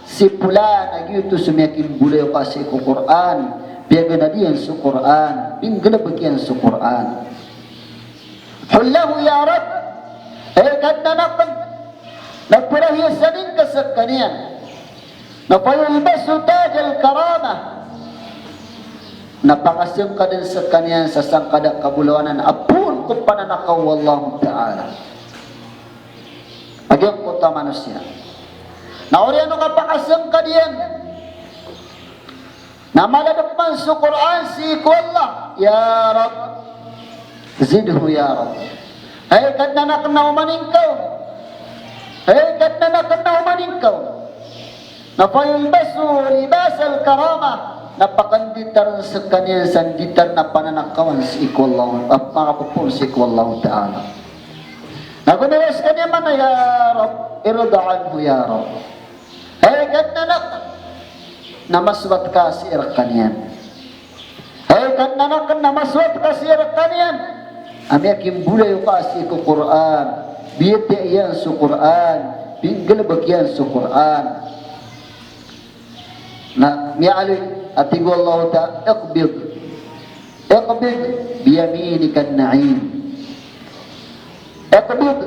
si pulan a giyoto so miyakimbolayoka sii ko Qur'an, piyaganad iyan so Qur'an, pinggalbk iyan so Qur'an. Hullahu ya Rabb, hay Kadnan akn, na parahiyasan ngka skaniyan. Na fayulbasu tajal karamah. Na pakasangkadn skaniyan sa sangkad a kabolawanan a poon ko pananakaw o Allahu Ta'ala. A giyangkoto a manosiya. Na oriyan o kapakasangkad iyan na mala dn pman so Qur'an sii ko Allah, "Ya Rabb, zidhu ya Rabb." Hay Kadnan akn, na omanin ka on. Hay Kadnan akn, na omanin ka on. Na fayulbasu libasal karamah. Na pakanditarn skaniyan sa nditar a pananakawan sii ko Allah, a, pakapopoon sii ko Allah Ta'ala. Na gomiraw skaniyan man a, "Ya Rabb, irda anhu ya Rabb." Hay Kadnan akn, na masowat ka sii rkaniyan. Hay Kadnan akn, na masowat ka sii rkaniyan a miyakimbolayoka sii ko Qur'an, biyatiya iyan so Qur'an, pinggalbk iyan so Qur'an. Na miyaaloy a tig o Allahu Ta'ala, "Iqbid, iqbid biyaminika an-na'im. Iqbid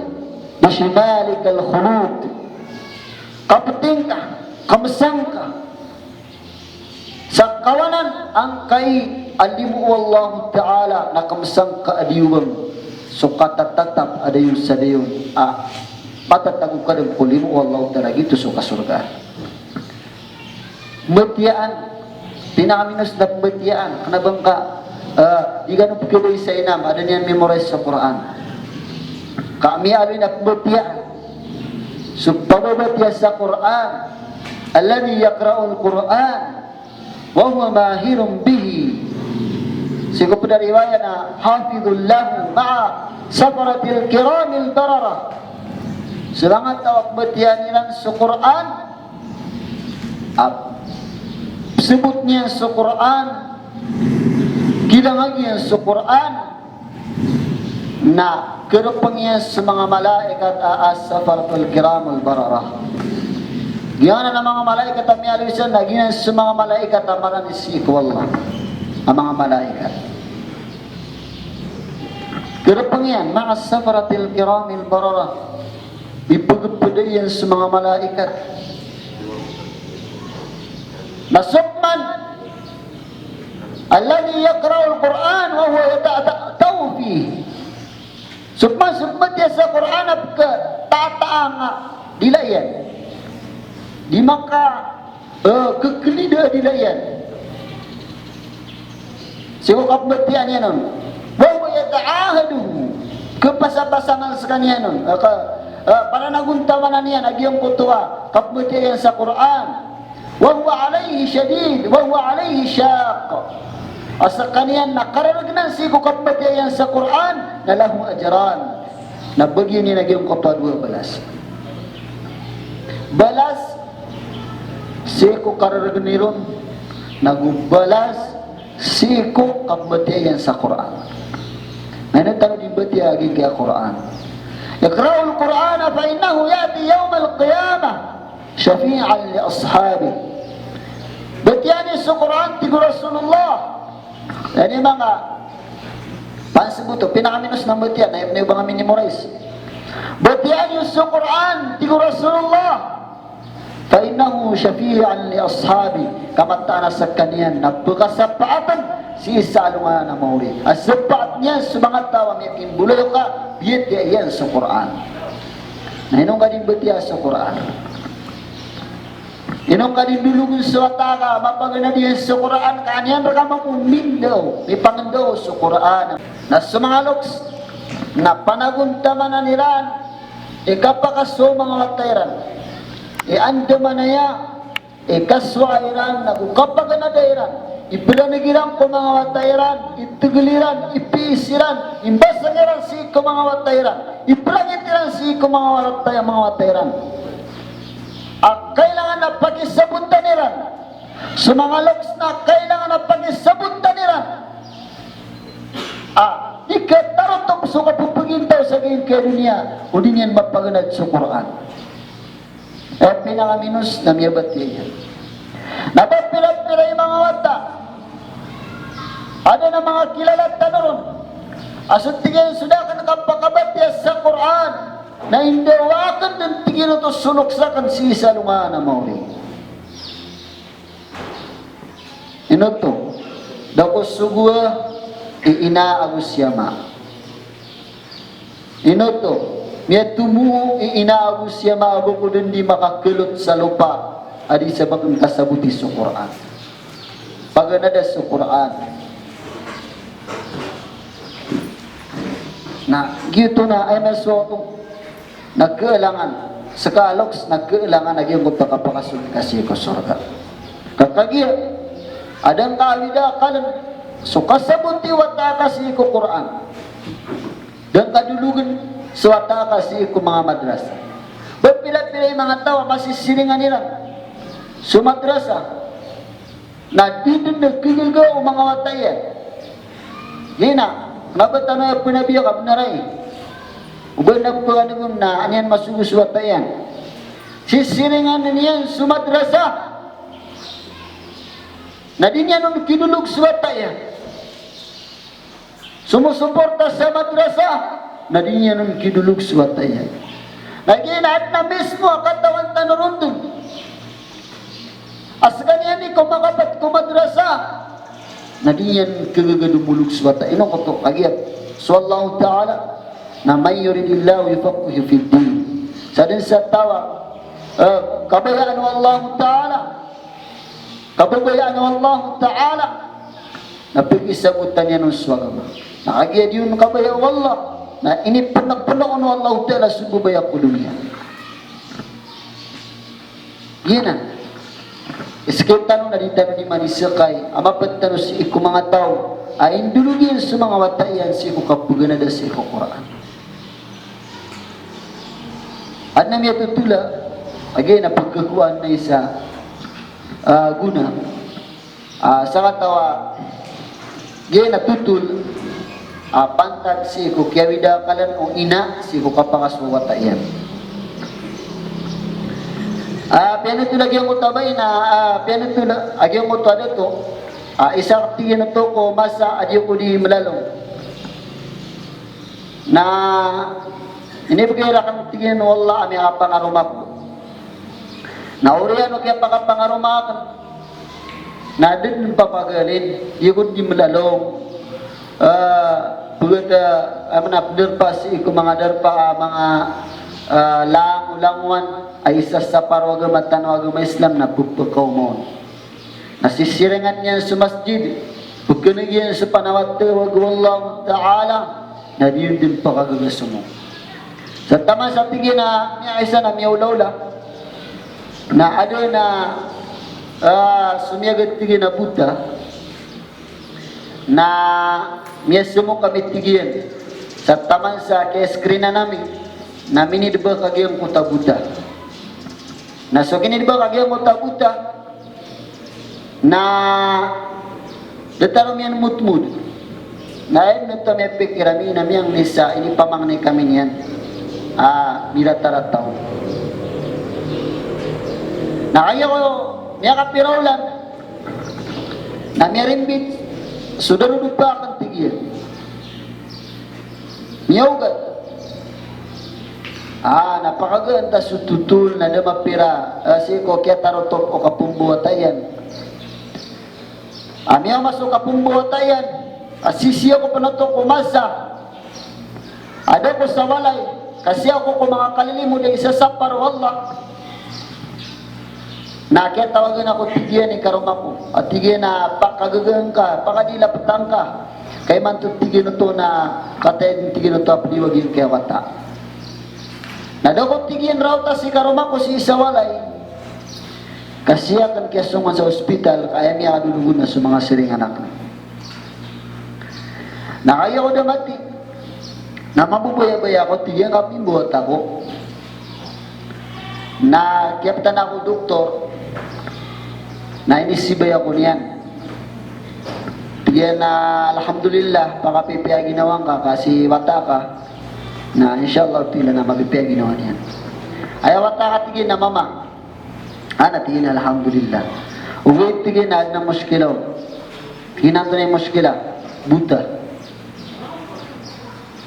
bishimalika al-khulud." Kapting ka, kmsang ka sa kawanan angkai a limo o Allahu Ta'ala, na kmsang ka a diyowang so katatatap a dayon sa dayon a patatago ka dn ko limo o Allahu Ta'ala, giyoto so kasorgaan. Pmbatiyaan, pinakaminos na pmbatiyaan, kna ba ngka, eh, di kano pkhaday sa inam a da niyan memorize sa Qur'an. Ka miyaaloy na pmbatiyaan so pmbatiyaan sa Qur'an, alladhi yaqra'ul Qur'an wa huwa mahirun bihi. Sii ko pd a riwaya na hafidhun lahu ma'a safaratil kiramil bararah. So manga taw a pmbatiyaa iran so Qur'an, a psbot iyan so Qur'an, kilangag iyan so Qur'an, na krpng iyan so manga malaikat a as-safaratul kiramul bararah. Giyanan a manga malaikat a miyaaloy san na giyanan so manga malaikat a marani sii ko Allah a manga malaikat. Krpng iyan, ma'a safaratil kiramil bararah. Ipagpda iyan so manga malaikat. Na so pman alladhi yaqra'ul Qur'an wa huwa yata'ta'u fihi. So pman so pmbatiya sa Qur'an a pkhata'ta'ang a dila iyan. Di maka, eh, khaklida a dila iyan. Sii ko kapmbatiyaa niyan on. Wa huwa yata'ahaduhu. Khapasapasang skaniyan on. Eh, ka, eh, pananagontamanan iyan a giyangkoto a kapmbatiyaa iyan sa Qur'an. Wa huwa alayhi shadid, wa huwa alayhi shaq. A skaniyan na karargnan sii ko kapmbatiyaa iyan sa Qur'an, na lahu ajran. Na bagian iyan a giyangkoto a dowa balas. Balas sii ko karargn iron, nago balas sii ko kapmbatiyaa iyan sa Qur'an. Na ino tano di mbatiyaa a giyangkaya Qur'an? Iqra'ul Qur'ana fa innahu ya'ti yawmal qiyamah shafi'an li ashabihi. Batiyaa niyo so Qur'an, tig o Rasulullah. Aya manga pansbot o pinakaminos na mbatiya, na aya niyo ba nga minimorize. Batiyaa niyo so Qur'an, tig o Rasulullah. Fa innahu shafi'an li ashabihi. Ka mataan a skaniyan na pkhasapaatn sii sa alongan a maori. A sapaat niyan so manga taw a miyakimbaloy ka biyatiyaa iyan so Qur'an. Na ino ngka di mbatiyaa so Qur'an? Ino ngka di ndologn so wata ka mapaganad iyan so Qur'an, ka an iyan rka mambo mindaw, mipangndaw so Qur'an? Na so manga loks na panagontamanan iran i kapakasowa o manga wata iran, i andamanaya i kasowa iran, nago kapaganada iran, iplaneg iran ko manga wata iran, itgl iran, ipiis iran, imbasang iran sii ko manga wata iran, iplangit iran sii ko manga wata, manga wata iran. A kailangan a pakisabotan iran. So manga loks na kailangan a pakisabotan iran a di khatarotop so kapphagintaw sa giyangkaya doniya, o di niyan mapaganad so Qur'an. Aya pinakaminos na miyabatiya iyan. Na ba pira-pira i manga wata, adn a manga kilala tano ron a so tig iyan so da akn kapakabatiya sa Qur'an na indawa akn dn, tig iyan, oto so loks akn sii sa alongan a maori. Ino oto? Da ko sogoa i ina ago si ama. Ino oto? Miyatomo i ina ago si ama a ba ko dn di makakalot sa lopa a di sa ba akn kasaboti so Qur'an. Paganada so Qur'an. Na giyoto na aya masowa oto na khalangan, ska a loks na khalangan a giyangkoto a kapakasold ka sii ko sorga. Ka kagiya a da ngka awida akaln so kasaboti o wata ka sii ko Qur'an, da ngka dologn so wata ka sii ko manga madrasa. Ba pira-pira i manga taw a masisiringan iran so madrasa na di dn khagaga o manga wata iyan. Giya na, kna ba tano aya pnabiya ka bnar ai. O ba na pkhan'g on na an iyan masogo so wata iyan. Sisiringan iyan so madrasa na di niyan on kidolog so wata iyan. Somosoporta sa madrasa na di niyan on kidolog so wata iyan. Na giya na adn a mismo a katawan tano ron dn a skaniyan i komakapat ko madrasa na di niyan khagaga dn molog so wata. Ino koto? Kagiya so Allahu Ta'ala na man yuridillahu yufaqqihhu fid din. Sadn sa taw a, eh, kabayaan o Allahu Ta'ala, kababayaan o Allahu Ta'ala na pkisabotan iyan on so agama. Na kagiya di on kabaya o Allah na inipnpn on o Allahu Ta'ala so babaya ko doniya. Giyanan. Iskay tano na di tano di maniskay a mapd tano sii ko manga taw a indolog iyan so manga wata iyan sii ko kapaganada sii ko Qur'an. Adn a miyatotola a giya na pagkakowa na isa, ah, gona. Ah, sakataw a giya na totol a pantag sii ko kiyawida akal o ina sii ko kapakasowa o wata iyan. Ah, piyanotola giyangkoto a bai na, ah, piyanotola giyangkoto a dato, ah, isa, tig iyan, oto ko masa a di ako di mlalong. Na inibgay rakn, tig iyan, o Allah a miyakapangaroma ko. Na oriyan o kiyapakapangaroma akn na da dn papagalin, di ako di mlalong. Ah, pgd, ah, aya maana, pdarpa sii ko manga darpa, ah, manga, ah, langolangowan a isa sa paro agama tano a agama Islam na pphakaoma on. Na sisiringan iyan so masjid, pkhan'g iyan so panawat tawag o Allahu Ta'ala, na di on dn pakagaga somo. Sa taman sa, tig iyan, a miyaisa na miyaolaola, na adn a, ah, somiyagad, tig iyan, a bota, na miyasomok ami, tig iyan, sa taman sa kiyaskrinan ami, na minidbak a giyangkoto a bota. Na so kinidbak a giyangkoto a bota, na da tano miyanmotmod. Na aya oto a miyapikir ami na miyangni sa inipamangni kami niyan a miratarata on. Na aya ko miyakapira olan, na miyarimbit so darodopa akn, tig iyan. Miyaogat. Ah, na pakagaan ta so totol na da mapira, ah, sii ko kiyatarotop o kapmbowata iyan. Ah, miyaoma so kapmbowata iyan. Ah, sii sii ako pn oto ko masa a da ako sa walay, ka sii ako ko manga kalilimod a isasapar o Allah. Na kiyatawagan ako, tig iyan, i karoma ko. A tig iyan a pakagaga ngka, pakadilaptan ka. Ka imanto, tig iyan oto, na kataya dn, tig iyan oto, a pdiwagi ngka i wata. Na da ako, tig iyan, raota si karoma ko sii sa walay. Ka sii akn kiyasongan sa ospital, ka aya miyakadodog on na so manga siringan akn. Na kagiya ko da mati, na mamboboyabaya ako, tig iyan, ka pimbowata ako. Na kiyaptan ako doktor, na inisibay ako niyan. Tig iyan a, alhamdulillah, pakapipiya ginawa ngka, ka sii wata ka. Na insha Allah ta'ala na mapipiya ginawa niyan. Aya wata ka, tig iyan, na mama. Ana, tig iyan, alhamdulillah. Ogaid, tig iyan, na adn a moskila on. Tig iyan, antonaa i moskila? Bota.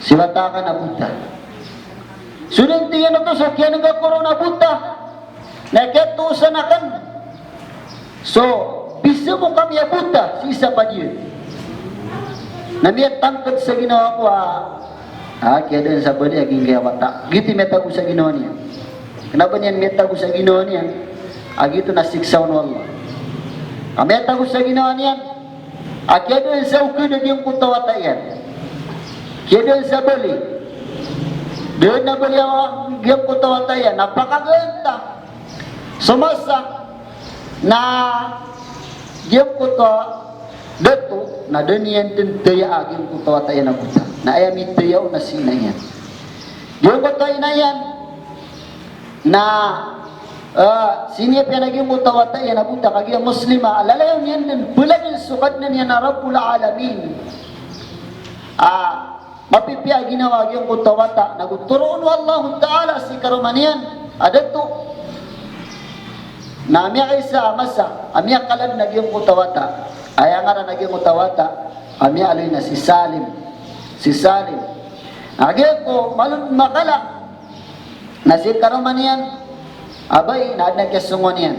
Si wata ka na bota. So dn, tig iyan oto, so kiyan'ga ko ron a bota na kiyatosan akn so pisomok ami a bota sii sa padiyan. Na miyatangkd sa ginawa ko a, ah, kiyadaan sa bali a giyangkaya wata. Giyoto i miyatago sa ginawa niyan. Kna ba niyan miyatago sa ginawa niyan a giyoto na siksa on o Allah. Ka miyatago sa ginawa niyan a kiyadaan sa okd a giyangkoto a wata iyan. Kiyadaan sa bali. Da dn a bali a giyangkoto a wata iyan. Na pakagaan ta so masa na giyangkoto a dato na da niyan dn taya a giyangkoto a wata iyan a bota. Na aya mitaya on na si ina iyan. Giyangkoto a ina iyan na, ah, siniyapiyan a giyangkoto a wata iyan a bota, kagiya Muslima, a lalayon iyan dn, pladn so Kadnan iyan a Rabbul Alamin. Ah, mapipiya a ginawa a giyangkoto a wata, nago toroon o Allahu Ta'ala si karoma niyan a dato. Na miyakaisa a masa a miyakaladn a giyangkoto a wata. Aya ngaran a giyangkoto a wata a miyaaloy na si Salim. Si Salim. Na giyangkoto malo dn makala na si karoma niyan a bai na adn a kiyasongowan iyan.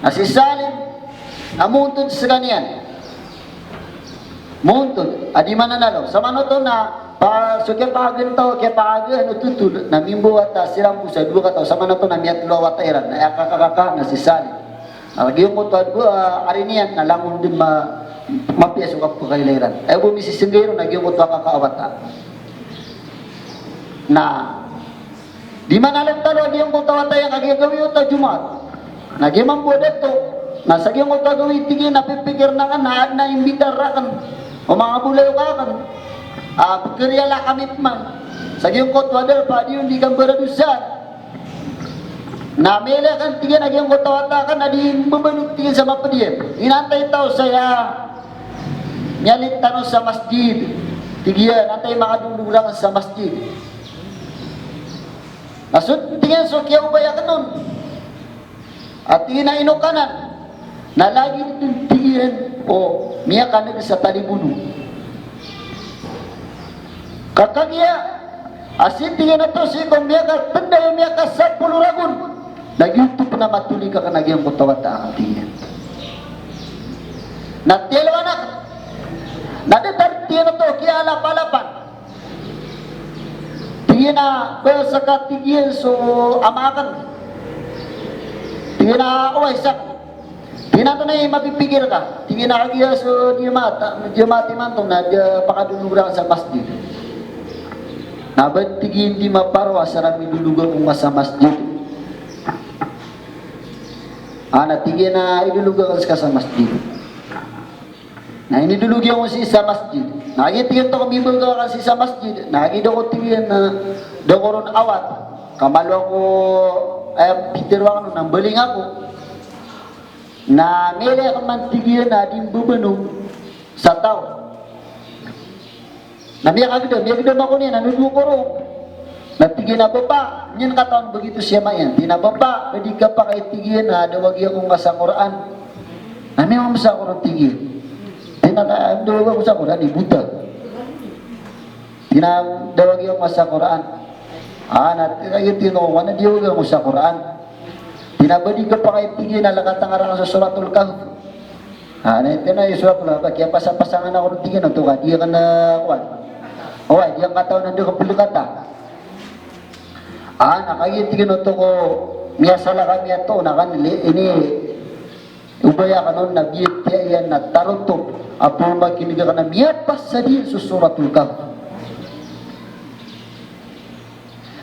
Na si Salim na moontod skaniyan. Moontod a di mananalo. Samanoto na pa, so kiyapaagan taw, kiyapaagan o totol na mimbowata siran bo sa dowa kataw. Samanoto na miyatlo a wata iran. Na aya kakakaka na si Salim. Na giyangkoto a dowa, ah, ari niyan na langon dn ma, mapiya so kapakailay iran. Aya bo misisnggay ron na giyangkoto a kaka a wata. Na di manalo talo a giyangkoto a wata iyan, kagiya gawii oto a Jumaat. Na giya mambo a dato Na sa giyangkoto a gawii, tig iyan, a pipikir akn na adn a imbitar rakn o manga bolayoka akn a pkhariyala kami pman. Sa giyangkoto a darpa a di on di kambaradosa. Na miyailay akn, tig iyan, a giyangkoto a wata akn a di mbabanot, tig iyan, sa mapd iyan. Inantay taw saya miyalit tano sa masjid. Tig iyan, antaa i makadolog rakn sa masjid. Na so, tig iyan, so kiyaobay akn on a tig iyan a inokanan, na lagid dn, tig iyan, o miyakan'g sa talibono. Ka kagiya a sii, tig iyan, a toos ko miyakatnday, miyakasapolo ragon, na giyoto pn a matolik akn a giyangkoto a wata akn, tig iyan. Na tiyalowan akn. Na datar, tig iyan, oto kiyaalap-alapan. Tig iyan a ba ska, tig iyan, so ama akn. Tig iyan a oway, ska. Tig iyan a antonaa i mapipikir ka? Tig iyan a kagiya so di mata, di mata imanto na di pakadolog rakn sa masjid. Na ba, tig iyan, di maparo asar a midolog ako ngka sa masjid. A na, tig iyan, a idolog akn ska sa masjid. Na inidolog iyan ko sii sa masjid. Na kagiya, tig iyan, oto ko mibagak akn sii sa masjid, na kagiya da ko, tig iyan, a da ko ron awat, ka malo ako, aya pitharo akn on na mbaling ako. Na miyailay akn man, tig iyan, a di mbabanot sa taw. Na miyakagdam, miyagdam ako niyan, na nodoo ko ron. Na tig iyan a bapa, niyan katawan bagito si ama iyan. Tig iyan a bapa, ba di ka pakay, tig iyan, a dawagi ako ngka sa Qur'an. Na miyamamsa ako ron, tig iyan. Tig iyan a dawagi ako sa Qur'an, i bota. Tig iyan a dawagi ako ngka sa Qur'an. A na, tig iyan, tig iyan, o, wana diyawagi ako sa Qur'an. Tig iyan a ba di ka pakay, tig iyan, a lakatang arak sa Suratul Kahf. A na, tig iyan a, i Suratul Kahf, kiyapasang-pasangan ako ron, tig iyan, oto ka di akn, a, kowan. Oway, di akn katawan a da ka pkhataan. A na kagiya, tig iyan, oto ko miyasala kami a toon akn, ini, obay akn on na biyatiya iyan na tarotop a pmakin'g akn a miyapasad iyan so Suratul Kahf.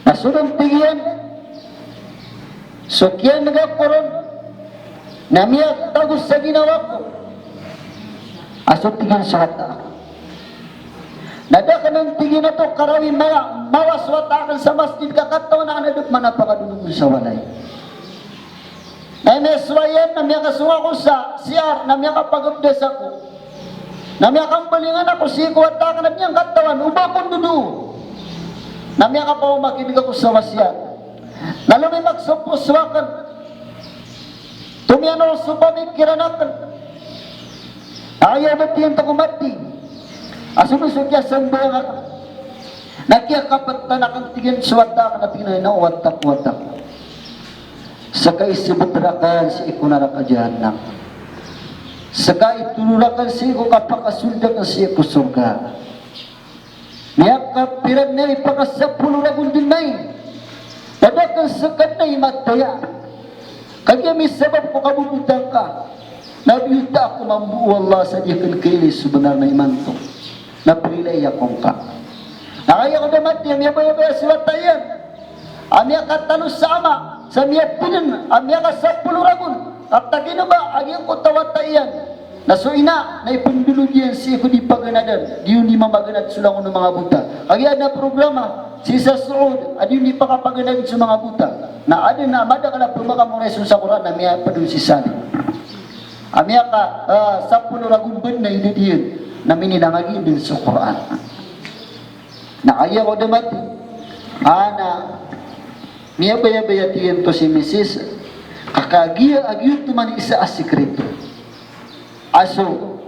Na so dn, tig iyan, so kiyan'ga ko ron na miyatago sa ginawa ko a so, tig iyan, so wata akn. Na da akn, tig iyan, oto karawi mala, mala so wata akn sa masjid ka katawan akn a da pman a pakadolog on sa walay. Na aya miyasowa iyan na miyakasong ako sa C R, na miyakapagabdas ako. Na miyakambalingan ako sii ko wata akn a di niyan katawan o ba kon dodoo. Na miyakapamakin'g ako sa wasiyat. Na lomimak so poso akn. Tomiyanol so pamikiran akn. Aya ba, tig iyan, oto ko mati a so dn so kiyasambayang akn. Na kiyakaptan akn, tig iyan, so wata akn a, tig iyan, a ino, wata ko, wata ko. Ska i sbt rakn sii ko naraka jahannam. Ska i toro rakn sii ko kapakasold akn sii ko sorga. Miyakapira dn i pakasapolo ragon dn ai. Pada akn ska dn ai mataya. Kagiya misabap ko kabobota ngka. Na biyota ako mambo o Allah sa di akn kailay so bnar na imanto. Na prilai ako ngka. Na kagiya ko da mati a miyabayabaya so wata iyan a miyakatalo sa ama, sa miyapidn a miyakasapolo ragon, a taginba a giyangkoto a wata iyan na so ina na ipndolog iyan sii ko di paganadan, di on di mamaganad so langon o manga bota. Kagiya adn a programa sii sa Saudi a di on di pakapaganad so manga bota. Na adn a madakl a pmakamorays on sa Qur'an na miyapd on si Salim. A miyaka, ah, sapolo ragon bn a idad iyan na mininangagi dn so Qur'an. Na kagiya ko da mati a na miyabayabaya, tig iyan, oto si misis, ka kagiya a giyoto man i isa a sikreto a so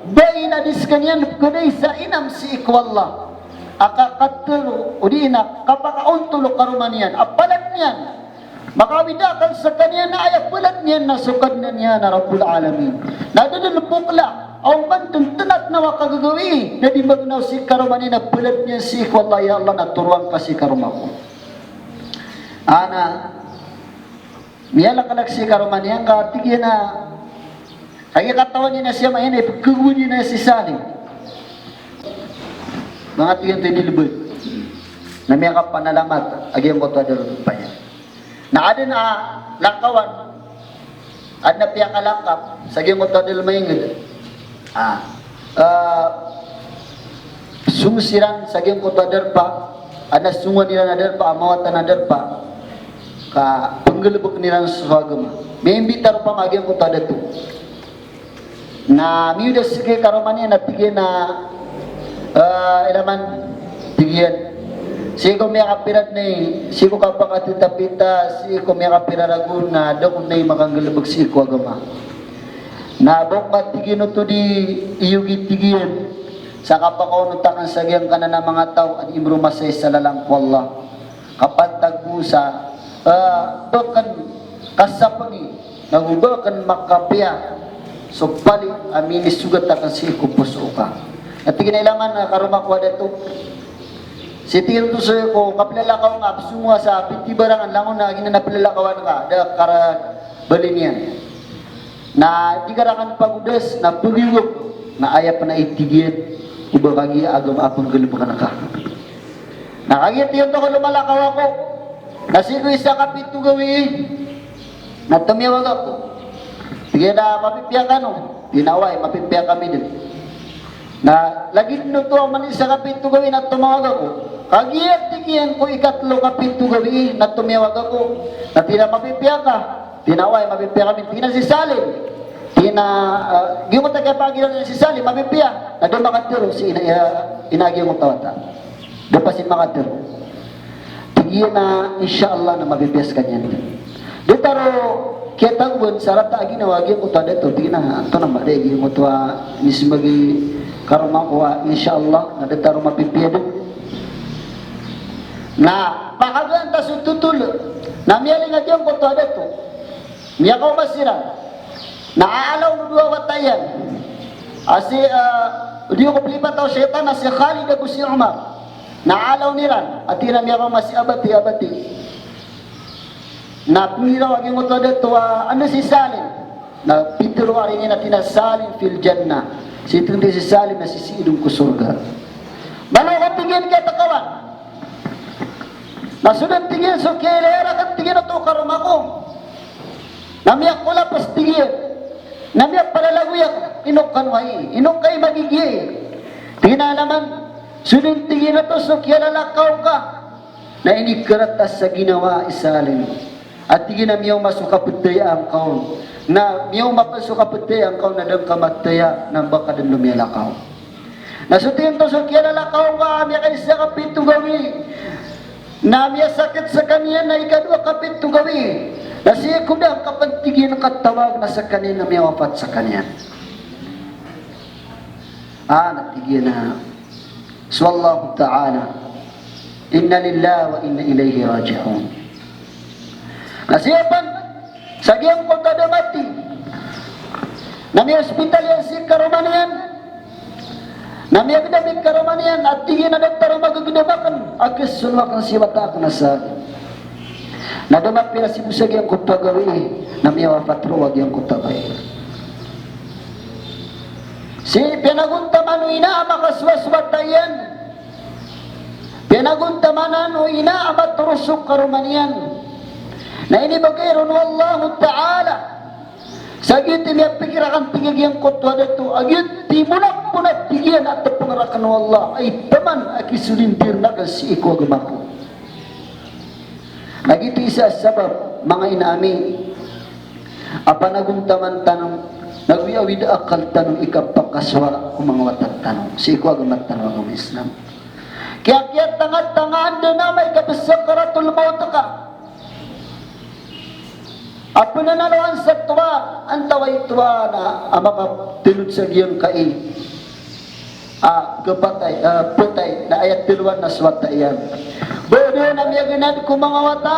ba ina di skaniyan pkhaday sa inam sii ko Allah a kakatlo odi na kapakaontol o karoma niyan a palad niyan. Makawida akn skaniyan a aya palad niyan na so Kadnan iyan a Rabbul Alamin. Na da dn bokla a oman dn tnat na o kagagawii na di magnaw sii karoma niyan a palad niyan sii ko Allah, ya Allah, na toroan ka sii karoma ko. A na miyalaklak sii karoma niyan ka tig iyan a kagiya katawan iyan a si ama iyan a ipkhagowad iyan a si Salim. Manga tig iyan oto i di lbad. Na miyakapanalamat a giyangkoto a darodopa iyan. Na adn a lakawan Adn a piyakalangkap sa giyangkoto a dalm a ingd. Ah, ah, song siran sa giyangkoto a darpa, adn a songowan iran a darpa, a mawatan a darpa, ka pnggalbkn iran so agama. Mimbita ropama a giyangkoto a dato. Na miyoda sii ko karoma niyan na tig iyan a, ah, ilaman, tig iyan. Sii ko miyakapira dn, sii ko kapakatitapita, sii ko miyakapira ragon na da kon dn makanggalbk sii ko agama. Na ba on ka, tig iyan, oto di iyogi, tig iyan, sa kapakaonot akn sa giyangkanan a manga taw a di mromasay sa lalan ko Allah. Kapantag bo sa, ah, ba akn kasapngi, nago ba akn makapiya so pali a minisogat akn sii ko poso ka. Na tig iyan a ilaman a karoma ko a dato. Sii, tig iyan, oto so ko kaplalakaw nga, psongowa sa pitibarangan, langon a giyanan a plalakawan ka, da karabali niyan. Na di ka rakn pagodas, na pagiyog ako, na aya pn a itig iyan, o ba kagiya agama a pnggalbkn ka. Na kagiya, tig iyan, oto ko lomalakaw ako, na sii ko isa ka pito gawii na tomiyawag ako. Tig iyan a, mapipiya kano? Tig iyan a, oway, mapipiya kami dn. Na lagid oto a oman isa ka pito gawii na tomawag ako. Kagiya, tig iyan, ko ikatlo ka pito gawii na tomiyawag ako. Na tig iyan a, mapipiya ka? Tig iyan a, oway, mapipiya kami. Tig iyan a, si Salim. Tig iyan a, ah, giyangkoto a kiyapakagiraw niyan si Salim, mapipiya? Na da makatharo si ina, ah, ina a giyangkoto a wata. Da pn sii makatharo. Tig iyan a, insha Allah na mapipiya skaniyan. Datar o kiyatagoan sa rata a ginawa a giyangkoto a dato, tig iyan a, antonaa man i giyangkoto a inismbag i karoma ko a insha Allah, na datar o mapipiya dn. Na pakagaan ta so totol, na miyaling a giyangkoto a dato, miyakaoma siran. Na aalaw o dowa a wata iyan a si, ah, di ko plipata o shaytan, a si Khalid ago si Umar. Na aalaw iran, a tig iran a miyakaoma si abati, abati. Na pnggiraw a giyangkoto a dato a, anda si Salim? Na pitharo a tig iyan a, tig iyan a, Salim fil jannah. Sii tntn si Salim na sisii dn ko sorga. Baloy ko, tig iyan, kiyatakawan. Na so dn, tig iyan, so kiyailay rakn, tig iyan, oto karoma ko. Na miyakolaps, tig iyan. Na miyapalalagoy ako, ino kano ai, ino kai magigiya. Tig iyan a, ilaman, so dn, tig iyan, oto so kiyalalakaw ka. Na inikarata sa ginawa i Salim. A tig iyan a miyaoma so kaptayaan ka on. Na miyaoma pn so kaptayaan ka on na da ngka mataya, na ba ka dn lomiyalakaw. Na so, tig iyan, oto so kiyalalakaw ka, miyakaisa ka pito gawii na miyasakit skaniyan, na ikadowa ka pito gawii na sii ko da ngka pn, tig iyan, katawag na skaniyan na miyawafat skaniyan. Ah, na tig iyan a, so Allahu Ta'ala, inna lillahi wa inna ilayhi raji'un. Na sii pn sa giyangkoto a da matay, na miya-hospital iyan sii ko karoma niyan, na miyagdam i karoma niyan, a tig iyan a datar o magdam akn a khasono akn si wata akn a Salim. Na da mapira sii bo sa giyangkoto a gawii, na miyawafat roo a giyangkoto a gawii. Sii piyanagontaman o ina a makasowa so wata iyan. Piyanagontaman o ina a matoro so karoma niyan. Na inibgay ron o Allahu Ta'ala sa giyoto i miyapikir akn, tig iyan, a giyangkoto a dato, a giyoto i monapona, tig iyan, a tpng rakn o Allah, ay taman a kisolindir akn sii ko agama ko. Na giyoto i isa a sabap, manga ina ami, a panagontaman tano, nago awid a akal tano i kapakasowa ko manga wata tano sii ko agama tano a agama Islam. Kiyakiyatanga-tangaan dn a amay ka psakaratul mawt ka. A pnanaloan sa towa, antawaa i towa na a makatnod sa giyangkai a kapatay, a, ptay, na aya tlowan na so wata iyan. Ba da a miyagnad ko manga wata,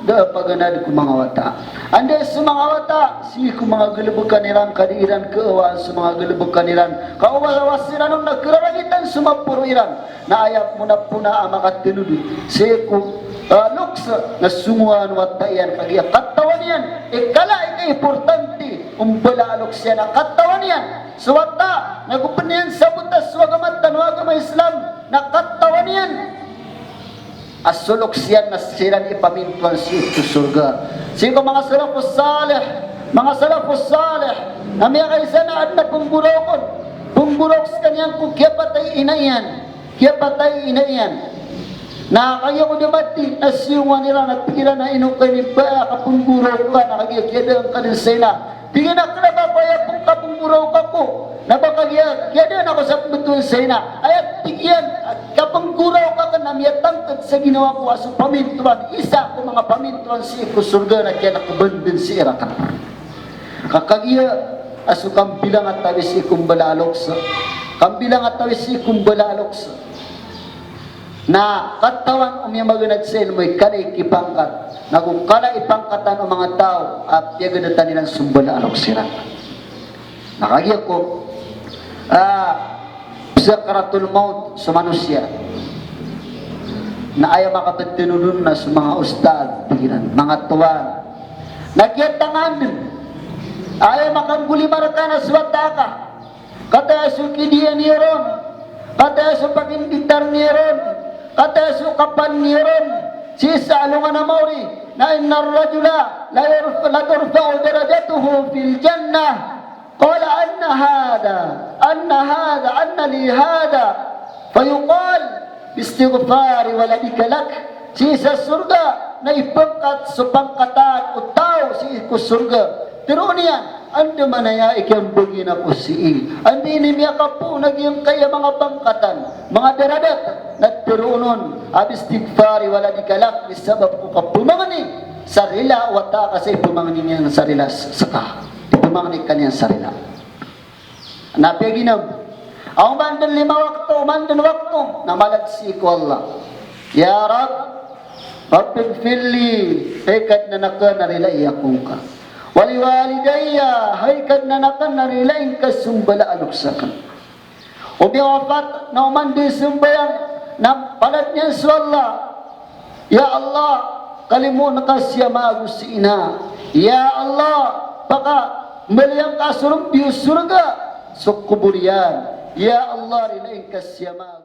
da a pagnad ko manga wata. Anda so manga wata, sii ko manga galbkan iran, ka di iran kaawaan so manga galbkan iran. Ka o ba, o ba siran on na kararangitan so maporo iran. Na aya monapona a makatnod sii ko, ah, loks na songowan o wata iyan, kagiya katawan iyan i kala i kaimportante o mbala a loks iyan a katawan iyan so wata, nago pn iyan sabota so agama tano a agama Islam, na katawan iyan a so loks iyan na siran i pamintoan sii ko sorga. Sii ko manga salafus salih, Manga salafus salih, na miyakaisa na adn a pnggoraok on. Pnggoraok skaniyan ko kiyapatay i ina iyan. Kiyapatay i ina iyan. Na kagiya ko di mati, na siyongan iran, na tig iran a ino ka ini ba a kapnggoraok ka, na kagiya kiyadaan ka dn sa ina. Tig iyan a kna ba ko aya pn kapnggoraok ako, na ba kagiya kiyadaan ako sa pmbtowan sa ina. Aya tig iyan, kapnggoraok akn na miyatangkd sa ginawa ko a so pamintoan, isa ko manga pamintoan sii ko sorga na kiyanakban dn sii rakn. Ka kagiya a so kambilang a taw i sii ko mbala a lokes, kambilang a taw i sii ko mbala a lokes, na katawan o miyamaganad sa ilmo i kala i kipangkat, nago kala i pangkatan o manga taw a piyagadatan iran so mbala a lokes iran. Na kagiya ko, ah, sakaratul maut so manosiya. Na aya makabtnod on na so manga ustad, tig iran, manga tuan. Na kiyatangan dn. Aya makanggolimar ka na so wata ka. Kataya so kidiya niyo ron, kataya so pakinditar niyo ron, kataya so kapan niyo ron, sii sa alongan a maori, na innar rajula la yurf-, la turfa'u darajatuhu fil jannah. Qala, "Anna hadha, anna hadha, anna li hadha?" Fayuqal, "Bi istighfari waladika lak." Sii sa sorga na ipangkat so pangkatan o taw sii ko sorga. Tharoon iyan, andamanaya i kiyambagi ako sii. Anda ini miyakapoon a giyangkaya manga pangkatan, manga daradat, na tharoon on a bi istighfari waladika lak, sabap ko kapmangni sa rila o wata ka sa ipmangni niyan sa rila s-, ska. Ipmangni ka niyan sa rila. Na piyaginam. A oman dn lima wakto, oman dn wakto, na mala dn sii ko Allah. Ya Rabb, Rabbighfirli, hay Kadnan akn a rilai ako ngka. Wa liwalidayya, hay Kadnan akn a rilai ngka so mbala a lokes akn. O miyawafat, na oman dii sambayang, na palad niyan so Allah. Ya Allah, kalimoon ka si ama ago si ina. Ya Allah, pakambaliyan ka so rombi o sorga so kobor iyan. Ya Allah, rilai ngka si ama